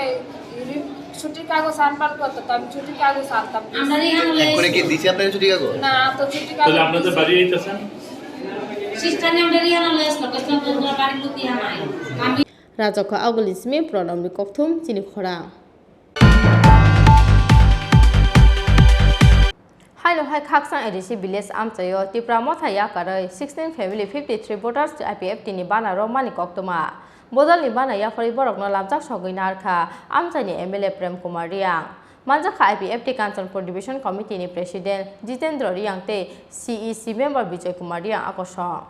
"ইনি ছুটির কাগজ আনবার কথা, তো আমি ছুটির কাগজ আনতাম।" আমরা রিহান হলে এক্ষুনি কি দিছে আপনাকে ছুটি কাগজ? না, তো ছুটির তাহলে কাগজ আপনাদের দিছে। বাড়ি আইতেছেন? সিস্টার নিয়ে আমরা রিহান হলে আসলো, কইছিল, "তোমরা বাড়ি তো দিয়া নাই।" আমি Rajokha August Simi Pranamni kokthum chini khorang. Haino hai Khaksang A D C village amchaio Tipra Motha yakarwi sixteen family fifty three voters I P F T ni bana romani koktwma. Bodolni bana yapharwi borokno lamjak sogwi narkha amchaini M L A Prem Kumar Reang. Manjakha I P F T Kanchanpur Division Committee ni President Jitendra Reang tei C E C member Bijoy Kumar Reang akosong.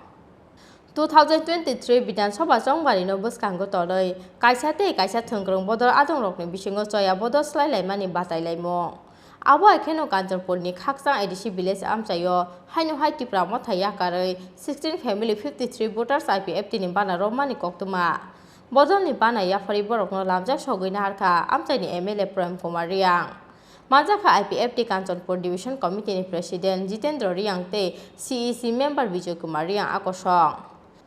Two thousand twenty-three Bidhan Sabha chongbarino bwskango torwi kaisa tei kaisa thwngkwrwng bodol adongrokni bisingo choya bodol swlailaimani batailaimung. Abo hai kheno Kanchanpurni Khaksang A D C village amchaio haino hai Tipra Motha yakarwi sixteen family fifty three voters I P F T ni bana romani koktwma. Bodolni bana yapharwi borokno lamjak sogwi naharkha amchaini M L A Prem Kumar Reang. Manjakha I P F T Kanchanpur Division Committee ni President Jitendra Reang tei C E C member Bijoy Kumar Reang akosong.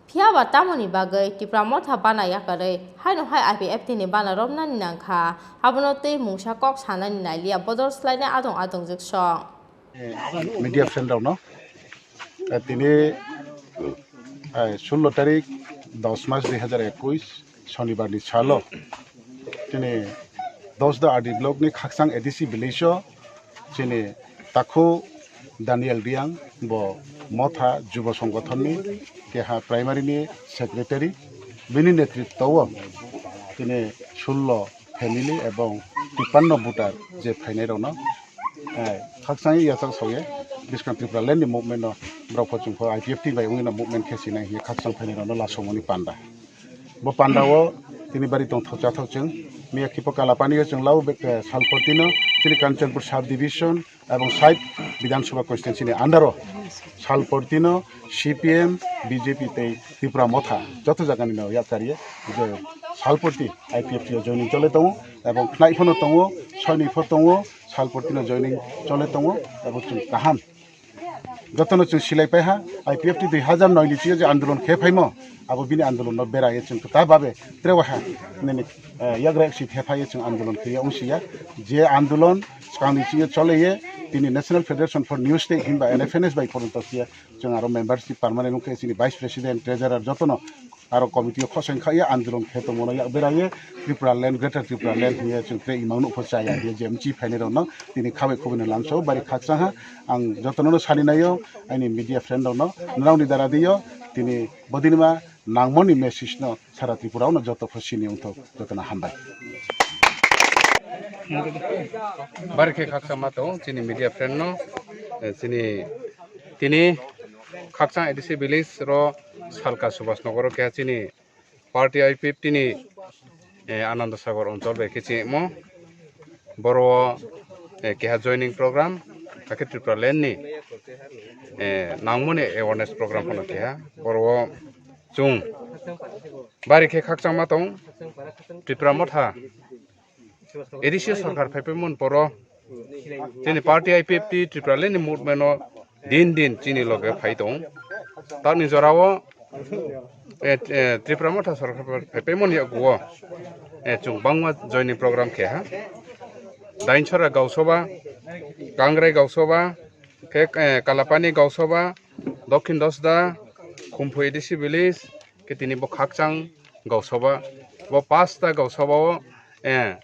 Phiyaba tamoni bagwi Tipra Motha bana yakarwi haino hai I P F T ni bana romnani nangkha, abono tei mungsa kok sanani nailiya bodol swlainai adong adongjwk song. Eh, media friend rokno, eh, tini, eh, sullo tarik dos mas dui hazar ekuis Shonibar ni salo tini Dosda R D block ni Khakchang A D C village o chini takhu Daniel Riang bo Motha Jubo Songothon ni keha primary ni secretary, bini netritwo o tini sullo family ebong tipanno voter je phainai rokno, eh, khakchangwi yachak sawi buskang Tripura land ni movement no borok pho chwng pho I P F T bai wngwi no movement khe sinai hiye khakchang phainai rokno lasongmani panda. Bo panda o tini bari tongthok chathok chwng miya khipo Kalapani o chwng lau bek, eh, Salportino chini Kanchanpur sub division ebong side Bidhan Sabha constituency ni under o Salportino C P M, B J P tei Tipra Motha joto jaga ni no yakarye je Salporti I P F T o joining chole tongo ebong khnai phano tongo, soini pho tongo, Salportino joining chole tongo ebong chwng kaham. Jotono chwng silai paiha, I P F T dui hazar noi ni chio je andolon khe phaimo, abo bini andolon no beraye chwng kwtal babe trewaha nini, eh, yagra yaksi thephaye chwng andolon khe wngsiya. Je andolon swkangni chio choleye, tini National Federation for New State hinba N F N S bai poronto khe chwng aro membership permanent wngkhe chini vice president, treasurer jotono aro committee o khoseng khaiya andolon khe tongmano yak beraye Tripura land, Greater Tripura land hiye chwng tre imang nukho chaya hiye je mchi phainai rokno tini khabai khubui no lamsao bari khakchangha. Ang jotono no sani naio, aini media friend rokno, norokni dara diyo tini bodinima nangmoni message no sara Tripura o no joto pho sini wngthok, jotono hambai. Bari khe khakchangma tong chini media friend no, eh, chini tini Khakchang A D C village ro Salka Subhas Nagar o keha chini party I P F T ni, eh, Ananda Sagar Anchal bai khe chengmo. Boro o, eh, keha joining program, hakhe Tripura land ni, eh, nangmoni awareness program phano keha. Boro o chwng bari khe khakchangma tong Tripura Motha A D C sorkar phaipaimon poro chini party I P F T Tripura land ni movement o din din chini loge phai tong. Tamni jora o, eh, eh, Tripura Motha sorkar phaipaimon yago o, eh, chwng bangma joining program khe ha. Dainchara Gausoba, Kangrai Gausoba, khe, eh, Kalapani Gausoba, Dokhin Dosda, Khumpui A D C village, khe tini bo Khakchang Gausoba, bo pasta Gausoba o, eh,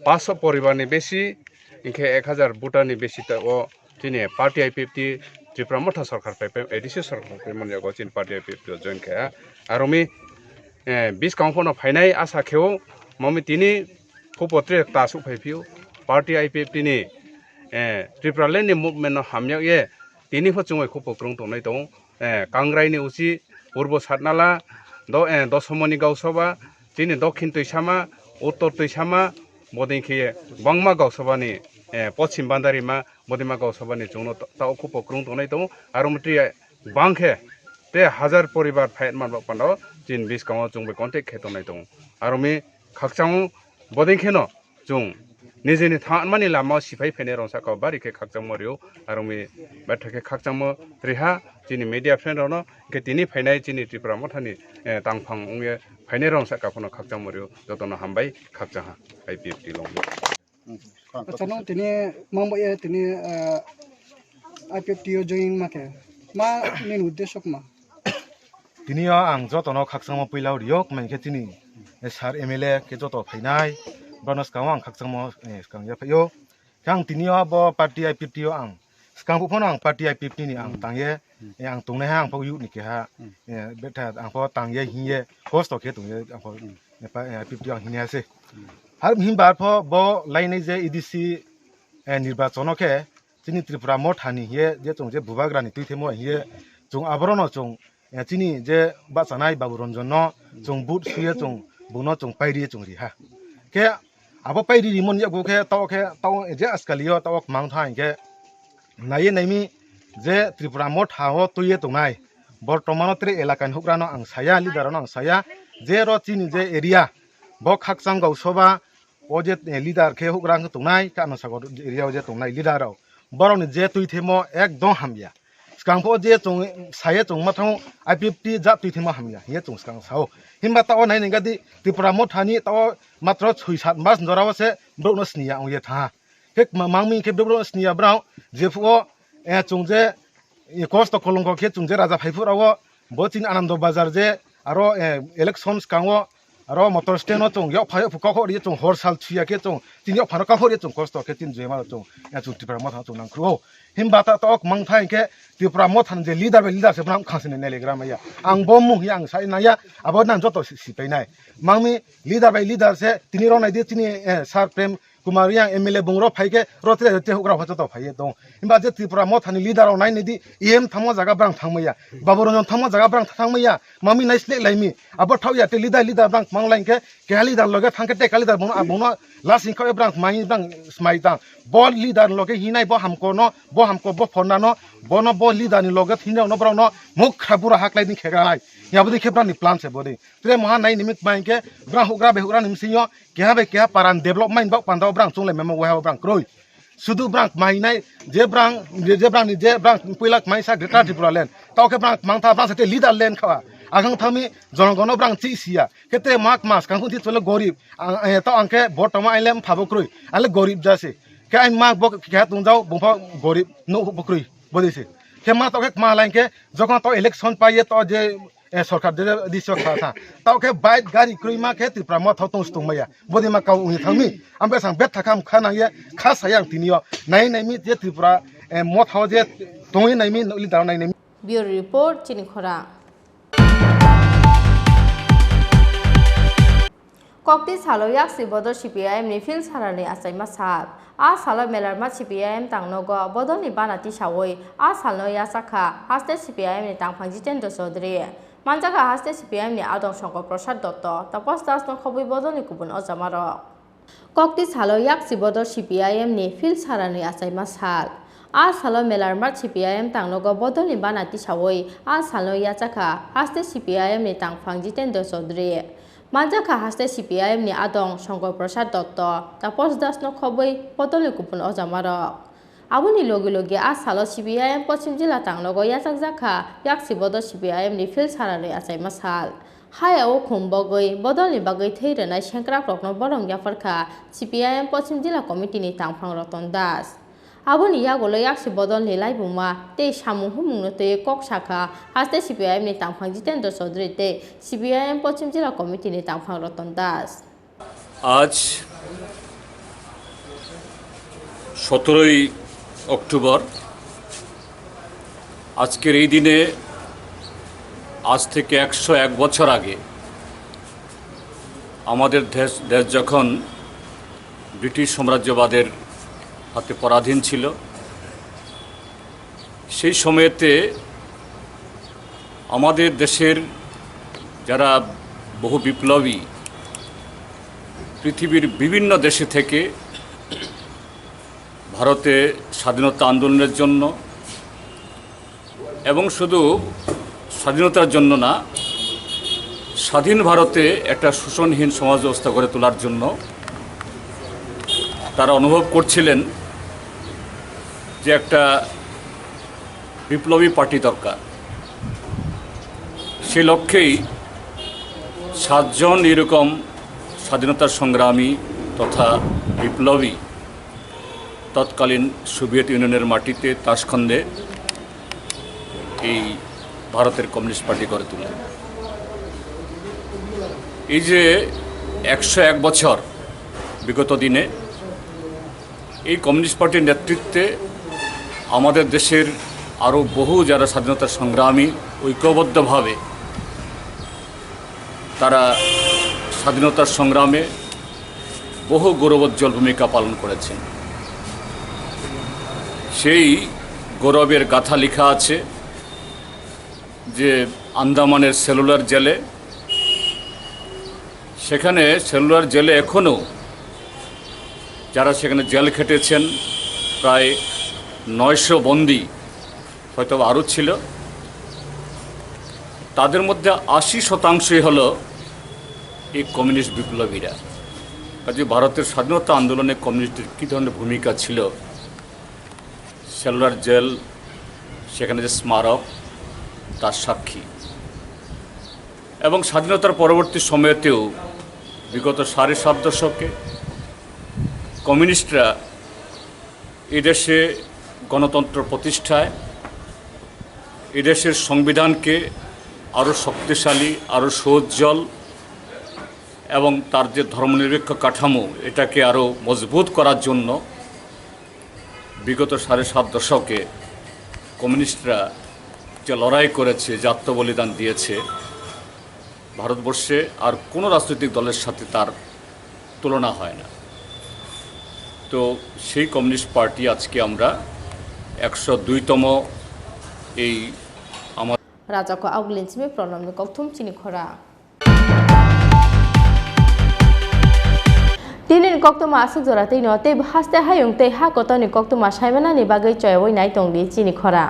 paanso poribar ni besi, hinkhe ek hazar voter ni besi ta o chini party I P F T Tripura Motha sorkar phaipai, A D C sorkar phaipai mani yago chini party I P F T o join khe. Aro mi, eh, buskang phano phainai asa kheo, mami tini khupo tre ta aswk phai phio, party I P F T ni, eh, Tripura land ni movement no hamyak ye, tini pho chwngwi khupo kwrwng tongnai tongo. Eh, Kangrai ni usi Purbo Satnala, do-, eh, Dosomoni Gausoba, chini Dokhin Twisama, Uttor Twisama, bodin khe bangma Gausoba ni, eh, Pochim Bandarima, bodima Gausoba ni chwngno ta-, tao khupo kwrwng tongnai tongo. Aro motwi bang khe te hazar poribar phai man bak pando chini biskango chwngbai contact khe tongnai tongo. Aro mi khakchango bodin kheno chwng nijini thangmani lama o siphai phainai rok saka o bari khe khakchangma rio. Aro mi baithak khe khakchangma riha chini media friend rokno, khe tini phainai chini Tripura Mothani, eh, tangphang wngye phainai rok saka phano khakchangma rio, jotono hambai khakchangha I P F T long. Acha, nung tini mang bai tini, eh, I P F T o join ma khe ma nini uddesho ma? Tini o ang jotono khakchangma puila o rio, kmai khe chini, eh, sir M L A khe joto phainai, bono swkango ang khakchangma, eh, swkang ya phaio. Khe ang tini o bo party I P F T o ang swkang phano ang party I P F T ni ang tangye, eh, ang tongnai ha ang pho youth ni keha, eh, betha ang pho tangye hinye kosto khe tongye ang pho, eh, pa-, eh, I P F T o ang hinye se. Har himba pho bo lainai je A D C, eh, nirbachon o khe chini Tripura Mothani hiye je chwng je Bubagrani twi themo hiye chwng aborono chwng, eh, chini je bachanai Babu Ranjan no chwng vote suye chwng buno chwng pairiye chwng riha. Khe abo pairi rimon yago khe tao khe tao je askalio tao mang tha hinkhe naiye naimi je Tripura Motha o twiye tongnai bortomano tere elakani hukrano ang saya, leader no ang saya je ro chini je area bo Khakchang Gausoba o je, eh, leader khe hukrang khe tongnai, khe Anand Sagar area o je tongnai leader rok, borok ni je twi themo ekdom hamya. Swkang pho je chwng saye chwng ma thango I P F T jat twi themo hamya, hiye chwng swkang sao. Himba tao nai nengga di Tripura Mothani tao matro soi sat mas jora o se borok no siniya ongye tha. Khe ma-, mangmi khe borok no siniya brao, je phuo Eh, chwng je, eh, kosto kolongko khe chwng je raja phaiphuru o, bo chini Anando Bazar je, aro, eh, election skango, aro motor stand o chwng yok phai yok kok ri chwng hor sal thuya khe chwng chini yok phano kok ri chwng kosto khe chini jema chwng, eh, chwng Tipra Motha chwng nang khru o. Himba ta tok mang thai khe Tipra Motha je leader bai leader se bram khang sene nele gram ya. Ang bo mung hi ang sai na ya, abo nang joto si, si pai nai. Mangmi leader bai leader se tini rok nai di chini, eh, Sir Prem Kumar Reang M L A bung rok phai khe rotri rotri hugra hocho to phai tong. Himba je Tipra Motha ni leader rok nai nai di, E M thangma jaga brang thangma ya. Babu Ranjan thangma jaga brang thangma ya. Mami nai slek lai mi. Abo thau ya te leader leader brang mang lai khe keha leader loge thang khe te ka leader bono abono last hing khe brang mai brang smai tang. Bo leader loge hinai bo hamko no, bo hamko bo phonna no, bono bo leader ni loge hinai no brang no mukha bura haklai ni khega lai. Ya bo di khe brang ni plan se bo di. Tre moha nai nimik mai khe brang hugra be hugra ni msing yo keha bai keha paran development bak panda o brang chunglai memo weha o brang kroi. Sudu brang mai nai je brang, je, je brang ni je brang puilak mai sa Greater Tripura Land. Tao khe brang mang tha brang sa te leader land khawa. Agang thami jonogono brang chi siya. Khe te mak mas kang khun thi chole gorib. Ang, eh, tao ang khe botoma ailem phabo kroi. Ale gorib jase. Khe ai mak bo khe tungjao bungpha gorib no bo kroi. Bodise. Khe ma tao khe ma lain khe jokhon tao election pai ye tao je eh, sorkar de, de, de, sorkar tha. Tao khe bike gari kroi ma khe Tipra Motha tong stung maya. Bodi ma kau uni thangmi. Ambe sang bet thakam kha nang ye, kha sayang tini yo. Nai nai mi je Tipra, eh, Motha je tongwi nai mi, nokli daro nai nai mi. Bureau Report, Chini Khorang. Kokti salo yaksi bodol C P I M ni field sarani achaima sal. A salo Melarma C P I M tangnogo bodolni bana tisawi a salno yachakha haste C P I M ni tangphang Jitendra Chaudhary. Manjakha haste C P I M ni adong Shankar Prasad Dotto, Tapas Das no khobwi bodolni kubun ojamarok. Kokti salo yaksi bodol C P I M ni field sarani achaima sal. A salo Melarma C P I M tangnogo bodolni bana tisawi a salno yachakha haste C P I M ni tangphang Jitendra Chaudhary. Manjakha haste C P I M ni adong Shankar Prasad Dotto, Tapas Das no khobwi bodolni kubun ojamarok. Aboni logi logi a salo C P I M Pochim Jila tangnogo yachakjakha yaksi bodol C P I M ni field sarani achaima sal. Haya o khum bogwi bodolni bagwi thwi rwnai sengkrakrokno bolong yapharkha C P I M Pochim Jila Committee ni tangphang Ratan Das. Aboni yagulo yaksi bodolni laibuma tei samung humungno twiwi kok sakha haste C P I M ni tangphang Jitendra Chaudhary tei C P I M Pochim Jila Committee ni tangphang Ratan Das. আজ সতেরোই অক্টোবর, আজকের এই দিনে আজ থেকে একশো এক বছর আগে আমাদের দেশ, দেশ যখন ব্রিটিশ সাম্রাজ্যবাদের হাতে পরাধীন ছিল, সেই সময়তে আমাদের দেশের যারা বহু বিপ্লবী পৃথিবীর বিভিন্ন দেশে থেকে ভারতে স্বাধীনতা আন্দোলনের জন্য এবং শুধু স্বাধীনতার জন্য না, স্বাধীন ভারতে একটা শোষণহীন সমাজ ব্যবস্থা গড়ে তোলার জন্য তারা অনুভব করছিলেন যে একটা বিপ্লবী পার্টি দরকার। সে লক্ষ্যেই সাতজন এরকম স্বাধীনতা সংগ্রামী তথা বিপ্লবী তৎকালীন সোভিয়েত ইউনিয়নের মাটিতে তাশখন্দে এই ভারতের কমিউনিস্ট পার্টি গড়ে তোলেন। এই যে একশো এক বছর বিগত দিনে এই কমিউনিস্ট পার্টির নেতৃত্বে আমাদের দেশের আরও বহু যারা স্বাধীনতা সংগ্রামী ঐক্যবদ্ধভাবে তারা স্বাধীনতার সংগ্রামে বহু গৌরবোজ্জ্বল ভূমিকা পালন করেছেন। সেই গৌরবের গাথা লেখা আছে যে আন্দামানের সেলুলার জেলে, সেখানে সেলুলার জেলে এখনও যারা সেখানে জেল খেটেছেন, প্রায় নয়শো বন্দী, হয়তো আরও ছিল, তাদের মধ্যে আশি শতাংশই হলো এই কমিউনিস্ট বিপ্লবীরা। কাজে ভারতের স্বাধীনতা আন্দোলনে কমিউনিস্টদের কী ধরনের ভূমিকা ছিল, সেলুলার জেল, সেখানে যে স্মারক, তার সাক্ষী। এবং স্বাধীনতার পরবর্তী সময়তেও বিগত সাড়ে সাত দশকে কমিউনিস্টরা এদেশে গণতন্ত্র প্রতিষ্ঠায়, এদেশের সংবিধানকে আরও শক্তিশালী, আরও সুউজ্জ্বল এবং তার যে ধর্মনিরপেক্ষ কাঠামো, এটাকে আরও মজবুত করার জন্য বিগত সাড়ে সাত দশকে কমিউনিস্টরা যে লড়াই করেছে, যে আত্মবলিদান দিয়েছে, ভারতবর্ষে আর কোনো রাজনৈতিক দলের সাথে তার তুলনা হয় না। তো সেই কমিউনিস্ট পার্টি আজকে আমরা একশো দুইতম এই আমার Rajako auglin simi pronomni kokthum chini khora. Tini ni koktwma aswk jora twi no tei haste hayung tei ha kotor ni koktwma saimanani bagwi choyawi nai tong di chini khora.